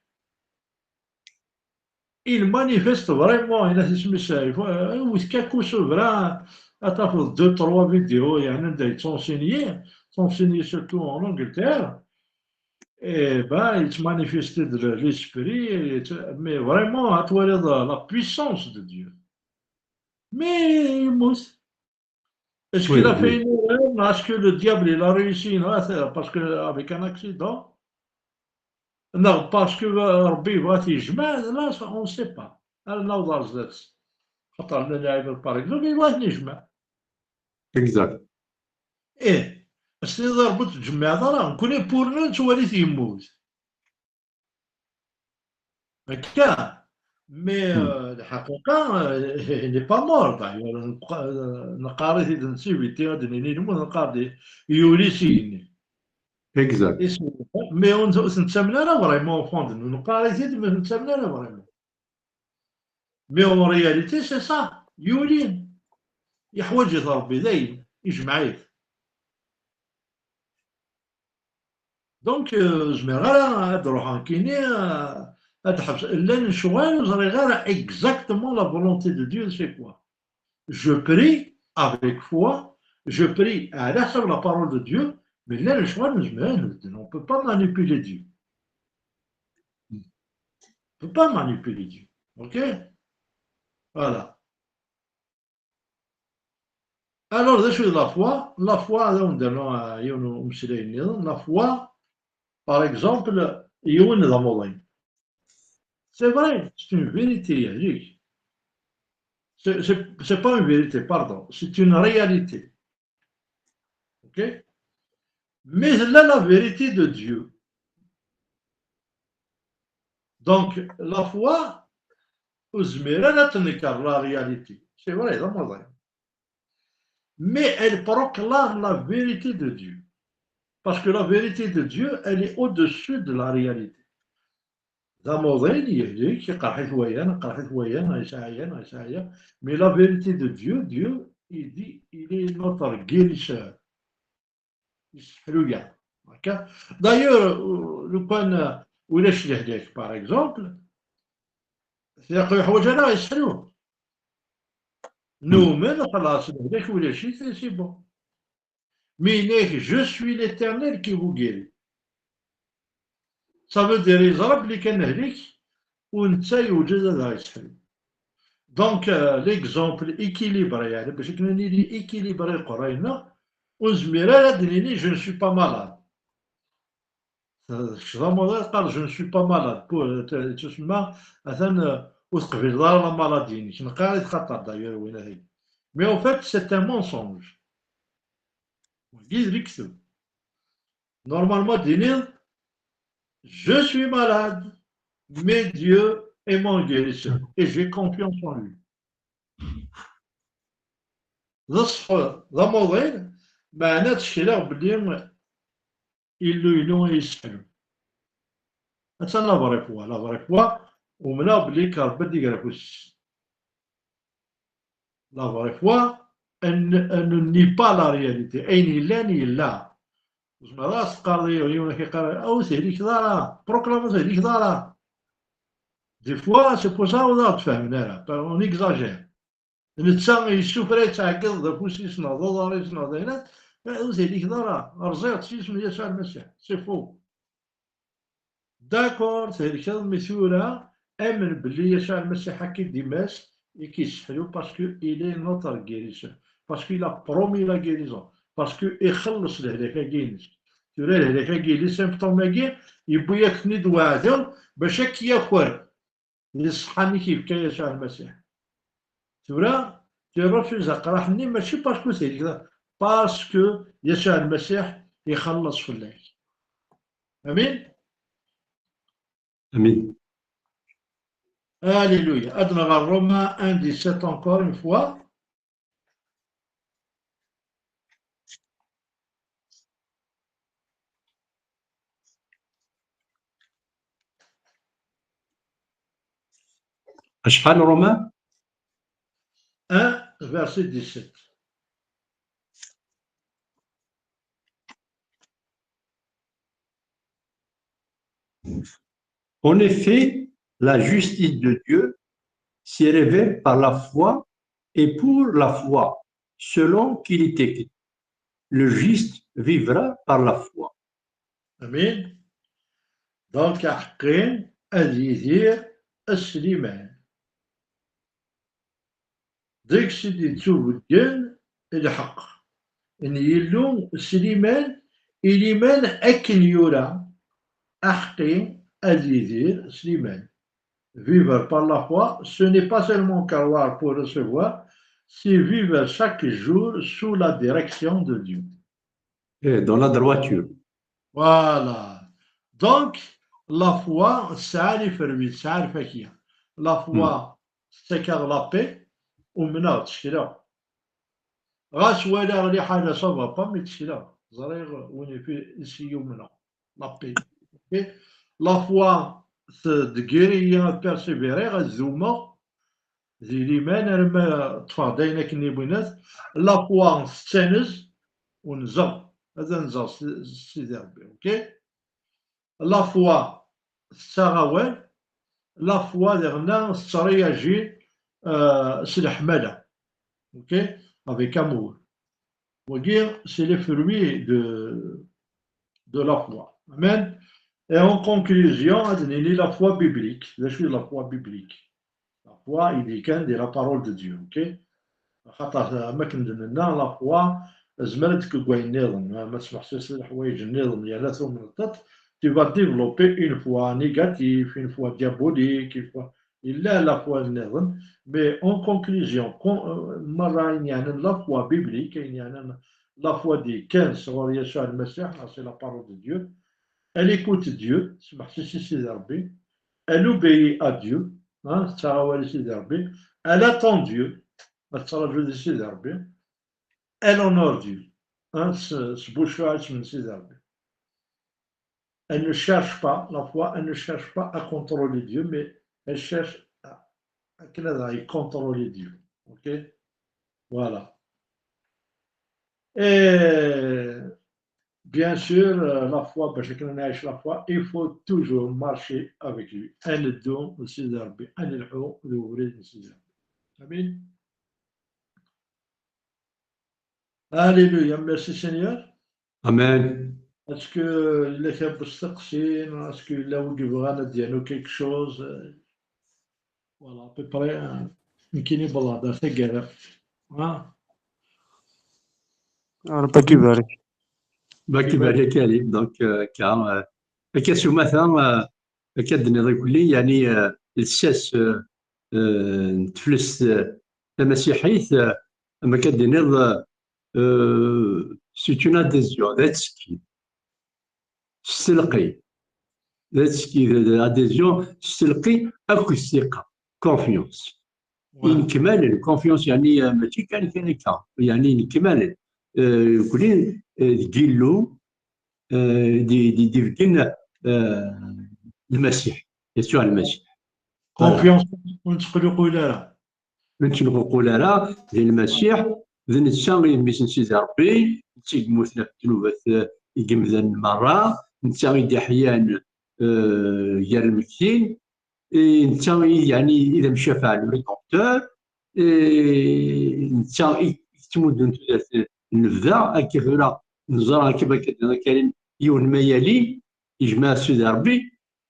Il manifeste vraiment, il a fait ce message. Iwet Kaku Sevrin, ad tafeḍ deux, trois vidéos, yeɛni anda yettunsinyi, yettunsinyi surtout en Angleterre. Eh ben, il manifeste de l'esprit, et, mais vraiment, à toi, la puissance de Dieu. Mais il mousse. Est-ce qu'il a fait une erreur? Est-ce que le diable, il a réussi? Non, c'est parce que avec un accident. Non, parce que, euh, Rabbi va, là, ça, on ne sait pas. ara naweḍ ar zdat. Xaṭer nna lɛib, par exemple, yebɣa ad t-nejmeɛ. Exact. Ih, as-tiniḍ i Ṛebbi ur tettjemmiɛeḍ ara, nekkni pour nous nettwali-t yemmut. Akka. Mais, hmm, euh, lḥaqiqa, euh, il n'est pas mort, d'ailleurs. Neqqa-, euh, neqqar-it-id, nessibiti, ad d-nini lmut, neqqar-d yuli s igenni. Exact. Isem-, mais ur, ur t-nettamen ara vraiment, au fond de nous. Neqqar-it-id, mais ur t-nettamen ara vraiment. Mais en réalité, c'est ça. Yuli. Yeḥwaǧ-it Ṛebbi, dayen, ijmeɛ-it. Donc, euh, ur zmireɣ ara ad ruḥeɣ nekkini, euh, ad ḥebseɣ. Llan lecɣal, ur ẓriɣ ara exactement la volonté de Dieu, c'est quoi. Je prie avec foi, je prie à la, sur la parole de Dieu, mais llan lecɣal ur nezmir ad nbeddel. On peut pas manipuler Dieu. On peut pas manipuler Dieu. Ok ? Voilà. Alors, d acu d la foi? La foi, ad awen-d-rnuɣ, euh, yiwen umeslay nniḍen. La foi, par exemple, yiwen d amuḍin. C'est vrai, c'est une vérité, yeɛjel-ik. C'est, c'est, c'est pas une vérité, pardon, c'est une réalité. Ok? Mais là, la vérité de Dieu. Donc, la foi, ur tezmir ara ad tenker la réalité. C'est vrai, d amuḍin. Mais elle proclame la vérité de Dieu. Parce que la vérité de Dieu, elle est au-dessus de la réalité. D amuḍin, yeɛjel-ik, iqerḥ-it wayen, iqerḥ-it wayen, yesɛa yan, yesɛa yan. Mais la vérité de Dieu, Dieu, il dit, il est notre guérisseur. Yesseḥlu-yaɣ. Akka. D'ailleurs, euh, lukan, euh, ulac lehlak, par exemple, ur yeḥwaǧ ara yesseḥlu. Numen, xlaṣ, lehlak ulac-it, c'est bon. Mais yenna-yak, je suis l'Éternel qui vous guérit. Ça veut dire, yeẓra belli kan lehlak, u netta yewjed ad aɣ-yesseḥlu. Donc, euh, l'exemple équilibré, yeɛni bac akken ad nili équilibré leqray-nneɣ, ur nezmir ara ad d-nini, je ne suis pas malade. Euh, kečč d amuḍin teqqareḍ, je ne suis pas malade. Pour, euh, t-, yettusemma, atan, euh, ur teqbileḍ ara la maladie-inek. Neqqar-it xaṭer, d'ailleurs, win-ahi. Mais en fait, c'est un mensonge. Wagi d lekteb. Normalement, ad d-tiniḍ, je suis malade, mais Dieu est mon guérisseur et j'ai confiance en lui. D ṣṣeḥ, d amuḍin, meɛna ttekleɣ belli Illu, Illu i yesseḥlun. Attan la vraie foi, la vraie foi, umneɣ belli Rebbi ad d-iger afus-is. La vraie foi, elle, elle ne nie pas la réalité. Ayen yellan, yella. Tzemreḍ ad as-teqqareḍ i yiwen ak-iqqar, "Ah, ur tehlikeḍ ara, proclame ur tehlikeḍ ara." Des fois, c'est pour ça ur aɣ-d-fehmen ara. On exagère. Netta yessufra, yettɛeggiḍ d afus-is neɣ d uḍar-is neɣ d ayen, "Ah, ur tehlikeḍ ara, rẓiɣ-tt s yisem n Yasuɛ Lmasiḥ." C'est faux. D'accord, thelkeḍ, mi tura amen belli Yasuɛ Lmasiḥ akka i d-imas, i k-yesseḥlu, parce que il est notre guérisseur, parce qu'il a promis la guérison, parce que ixelleṣ lehlak-agi-ines. Tura lehlak-agi, les symptômes-agi, yewwi-yak-ten-id weɛdu bac ad k-yaker di ṣṣeḥḥa-nni i k-yefka Yasuɛ Lmasiḥ. Tura, tu refuses aqraḥ-nni, mačči parce que c'est, parce que Yasuɛ Lmasiḥ ixelleṣ fell-ak. Amin? Amin. Alléluia. Ad nɣer Romains un dix-sept encore une fois. Acḥal, Romains? Un, verset dix-sept. En effet, la justice de Dieu s'est révélée par la foi, et pour la foi, selon qu'il est écrit, le juste vivra par la foi. Amin. Donc, aḥeqqi ad yidir s liman. Deg-s i d-yettubeggen lḥeqq n Yillu s liman, i liman akken yura, aḥeqqi ad yidir s liman. Vivre par la foi, ce n'est pas seulement croire pour recevoir, c'est vivre chaque jour sous la direction de Dieu. Et dans la droiture. Voilà. Donc, la foi, tesɛa les fruits, tesɛa lfakya. La foi, tettak-aɣ la paix, umneɣ, ttekleɣ. Ɣas walaɣ liḥala ça va pas, mais ttekleɣ. Ẓriɣ win i s-yumneɣ. La paix. Ok? La foi, teddeggiṛ-iyi ad persévérer, ad dumeɣ di liman arma ṭṭfeɣ-d ayen akken i bɣinat. La foi tettanez, unzeɣ, ad anzeɣ s Sidi Ṛebbi. Ok? La foi tettaɣ awal, la foi diɣenna tettréagit euh, s leḥmala. Ok? Avec amour. Wagi, c'est les fruits de, de la foi. Amen. Et en conclusion, ad nini la foi biblique. D acu i la foi biblique? La foi, il est quand de la parole de Dieu, ok? Xaṭer, am akken d-nenna, la foi, tezmer ad d-tekk deg wayen nniḍen, ma tesmeḥsis leḥwayeǧ nniḍen, yerna tumneḍ-tent, tu vas développer une foi négative, une foi diabolique, une foi, illa la foi nniḍen, mais en conclusion, merra ayen yeɛnan la foi biblique, ayen yeɛnan la foi di kan sɣur Yasuɛ Lmasiḥ, c'est la parole de Dieu, elle écoute Dieu, tesmeḥsis i Sidi Ṛebbi, elle obéit à Dieu, tettaɣ awal i Sidi Ṛebbi, elle attend Dieu, ad tettṛaǧu di Sidi Ṛebbi, elle honore Dieu, s buccuɛ isem n Sidi Ṛebbi. Elle ne cherche pas, la foi, elle ne cherche pas à contrôler Dieu, mais elle cherche à, à contrôler Dieu. Ok? Voilà. Et bien sûr, euh, la foi, parce que la foi, il faut toujours marcher avec lui. Un don, c'est Dieu. Un ilhu, le vrai, c'est Dieu. Amen. Alléluia. Merci Seigneur. Amen. Est-ce que les busteqsin, est-ce que là où tu veux dire quelque chose? Voilà, à peu près. Nekkini bla da taggara. Rebbi ad k-ibarek. Rebbi ad k-ibarek a Karim. Donc, euh, car, euh, akka s umata, euh, akka d-nniḍ ikelli, yani, euh, lsas, euh, euh, n teflest, euh, tamasiḥit, euh, am akka d-nniḍ, euh, c'est une adhésion, d attekki. S telqi. D attekki, d adhésion, s telqi akked ssiqa. Confiance. Inekmalen, confiance, yani, euh, mačči kan kan akka. Yani, inekmalen. Euh, nekkni, euh, deg Yillu, euh, di, di, d-ibeggen, euh, Lmasiḥ. Yasuɛ Lmasiḥ. Confiance, ur nettqelliq ara. Ur nettqelliq ara di Lmasiḥ, d netta i d mmi-s n Sidi Ṛebbi, netta i yemmuten ɣef ddnubat, eh, n yimdanen merra, netta i d-iḥyan, eh, gar lmegtin, eh, netta i, yani, i d amcafeɛ, le rédempteur, eh, netta i yettmuddun tudert n lebda, akka tura neẓra akka, akka, akka, yiwen ma yali, yejmeɛ Sidi Ṛebbi,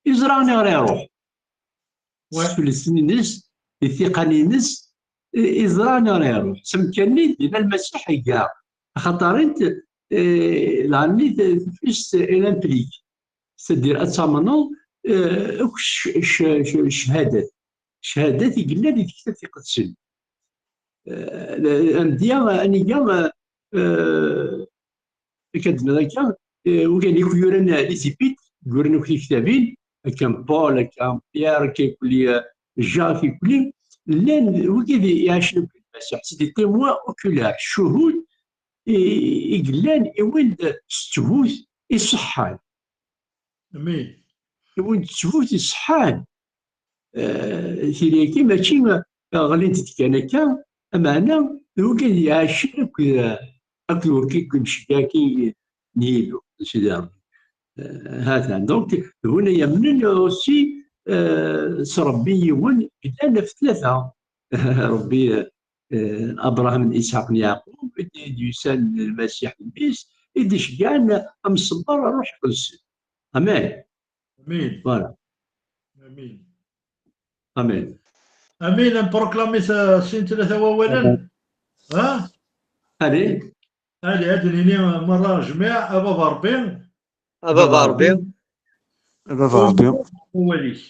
yeẓra aniɣer iṛuḥ. S tulsin-ines, di tiqan-ines, i, iẓra aniɣer iṛuḥ. S amkan-nni, dinna Lmasiḥ iga. Axaṭer int, eh, lɛenni teflest elle implique. C'est-à-dire, ad tamneḍ, eh, akk c-, c-, c-, cchadat. Cchadat i yellan di tektabt iqedsen. Eh, amedya, aniga, eh, akka d-nniḍ akka, eh, wigad akk yuran les épîtres, yuran akk tiktabin, akka n Paul, akka n Pierre, akka akk li, eh, Jean, akka akk li, llan wigad i, iɛacen akk Lmasiḥ, c'est des témoins oculaires, ccuhud i, i yellan i win s ttbut iṣeḥḥan. Amin. I win s ttbut iṣeḥḥan. Eh, tili-agi mačči, eh, ɣlint-d kan akka, ameɛna d wigad iɛacen akked, eh, akked urkik n ccga-agi n Yillu, n Sidi Ṛebbi. Eh, ha-t-an. Donc, d win ay yamnen aussi, eh, s Ṛebbi yiwen, yellan ɣef tlata. Ṛebbi, eh, eh, Abṛaham, n Isḥaq, n Yeɛqub, i d-yusan Lmasiḥ d mmi-s, i d-iceggɛen amṣebber ar Ṛṛuḥ Iqedsen. Amen. Amin. Voilà. Amin. Amen. Amin, ad nproklamit sin tlata wawalen. Ha? Allez. Allez, ad nini merra jmiɛ, a baba Ṛebbi. A baba Ṛebbi. A baba Ṛebbi. Wawal-ik.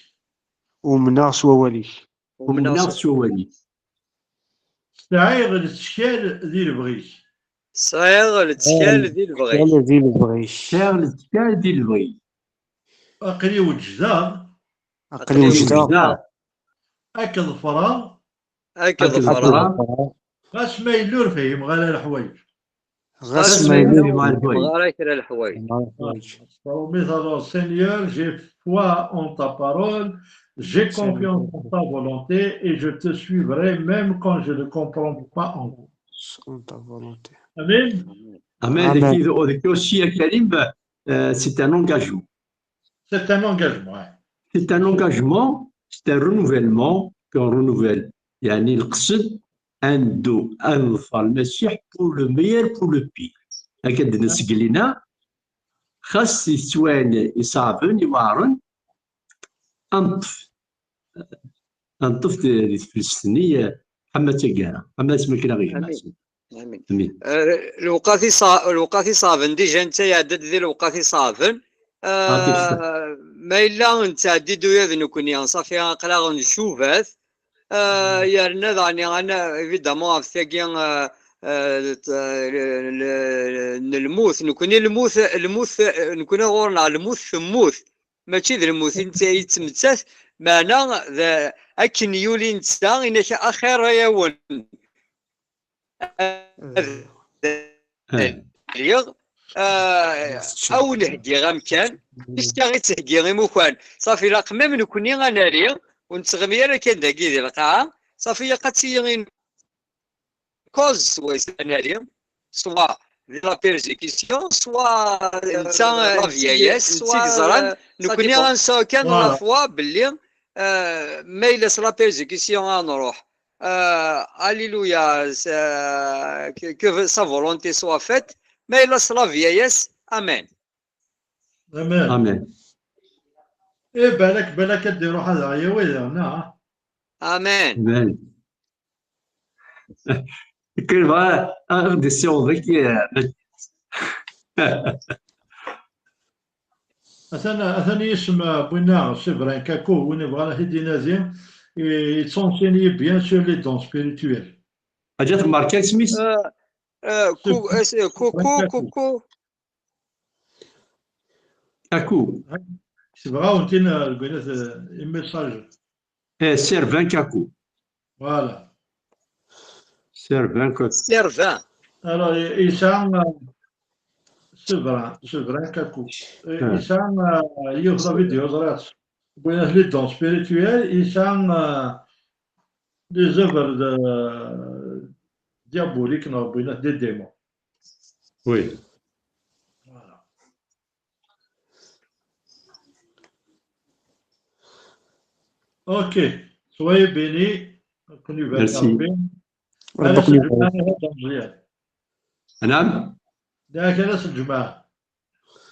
Umneɣ s wawal-ik. Umneɣ s wawal-ik. Sɛiɣ lettkal di lebɣi-k. Sɛiɣ lettkal di lebɣi-k. Lettkal di lebɣi-k. Sɛiɣ lettkal di lebɣi-k. Aql-i weǧdeɣ. Aql-i weǧdeɣ. Ad k-ḍefreɣ. Ad k-ḍefreɣ. Ɣas ma yella ur fhimeɣ ara leḥwayeǧ. Ɣas ma yella ur fhimeɣ ara kra leḥwayeǧ. Promis, alors, Seigneur, j'ai foi en ta parole, j'ai confiance en ta volonté et je te suivrai même quand je ne comprends pas encore. En ta volonté. Amen. Amen. Amen. Deg, deg aussi, a Karim, euh, c'est un engagement. C'est un engagement, ouais. C'est un engagement, c'est un renouvellement qu'on renouvelle. يعني القصد أنه أنظر المسيح pour le meilleur, pour le pire. Akka d-nesseglina, xas i tettwayen iṣeɛben, iweɛren, ad neṭṭef, ad neṭṭef di, di teflest-nni, eh, ama d taggara, ama d asmakla ɣer Amin. Amin. Amin. Eh, lewqat iṣa-, lewqat iṣaben, déjà netta iɛedda-d di lewqat iṣaben. Ah, eh, ma yella nettɛeddi-d uya d nekkni, ṣafi aql-aɣ ncubat. Eh, yerna daɣen, ana, évidemment, ɣef tagi, eh, eh, t-, l-, l-, n lmut. Nekkni lmut, lmut, eh, nekkni ɣur-neɣ lmut temmut. Mačči d lmut i netta yettmettat, meɛna d akken yuli netta, inak axir-yawen ad liɣ, eh, ad wen-heggiɣ amkan, puisque i ttheggi imukan. Ṣafi, ilaq même nekkni ad nali, ur nettɣimi ara kan dagi di lqaɛa, ṣafi, ilaq ad tili cause, soit c'est-à-dire, soit de la persécution, soit, euh, netta, la vieillesse, netta i yeẓran, euh, nekkni ad nesɛu kan la foi belli, euh, ma yella s la persécution ad nruḥ. Euh, alléluia, euh, que, que sa volonté soit faite, ma yella s la vieillesse, amen. Amen. Amen. Eh, balak, balak ad d-iruḥ ad aɣ-yawi daɣen, ah. Amen. Amen. Kul bɣa ad d-issiweḍ deg, eh, atan, atan yisem, eh, n winna, Séverin Kako, win ibɣan ad t-id-inadi, yettenseigne bien sur les dons spirituels. Ǧǧet marka isem-is? Eh, eh, Ku-, eh, Kuku, Kuku. Kaku. Tebɣa-wen tin, euh, deg winat, euh, imesajen. Eh, Servin Kaku. Voilà. Servin Kaku. Servin. Alors, i-, yesɛa, euh, Sevrin, Sevrin Kaku. Euh, yesɛa, euh, yiwet la vidéo, ẓriɣ-tt. Deg winat les dons spirituels, yesɛa, euh, des œuvres de, diaboliques, neɣ deg winat des démons. Oui. Voilà. Ok. Soyez bénis. Merci. Merci. Merci. Merci. Merci.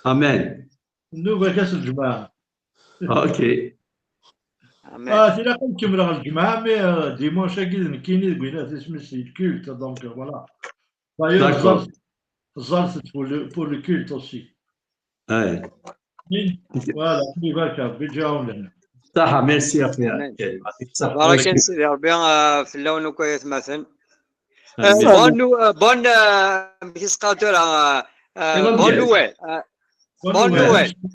Amen. Nnuba-k ass n lǧemɛa. Ok. Amen. Ah, tilaq ad kemmleɣ lǧemɛa, mais, euh, dimanche-agi d nekkini deg winat isem-is, le culte, donc, euh, voilà. D'ailleurs, d'accord. Ẓẓalt, ẓẓalt pour le, pour le culte aussi. Aye. Voilà, Rebbi ibarek, Rebbi iǧiɛun lana. Saḥa, merci, a xi. Amen. Ok, يعطيك الصحة. Baraka n Sidi Rebbi, euh, fell-awen akk ay atmaten. Amen. Euh, bonne nou-, euh, bonne, euh, amek i s-qqaren tura, euh, euh, bonne nouvelle. Euh, bonne nouvelle.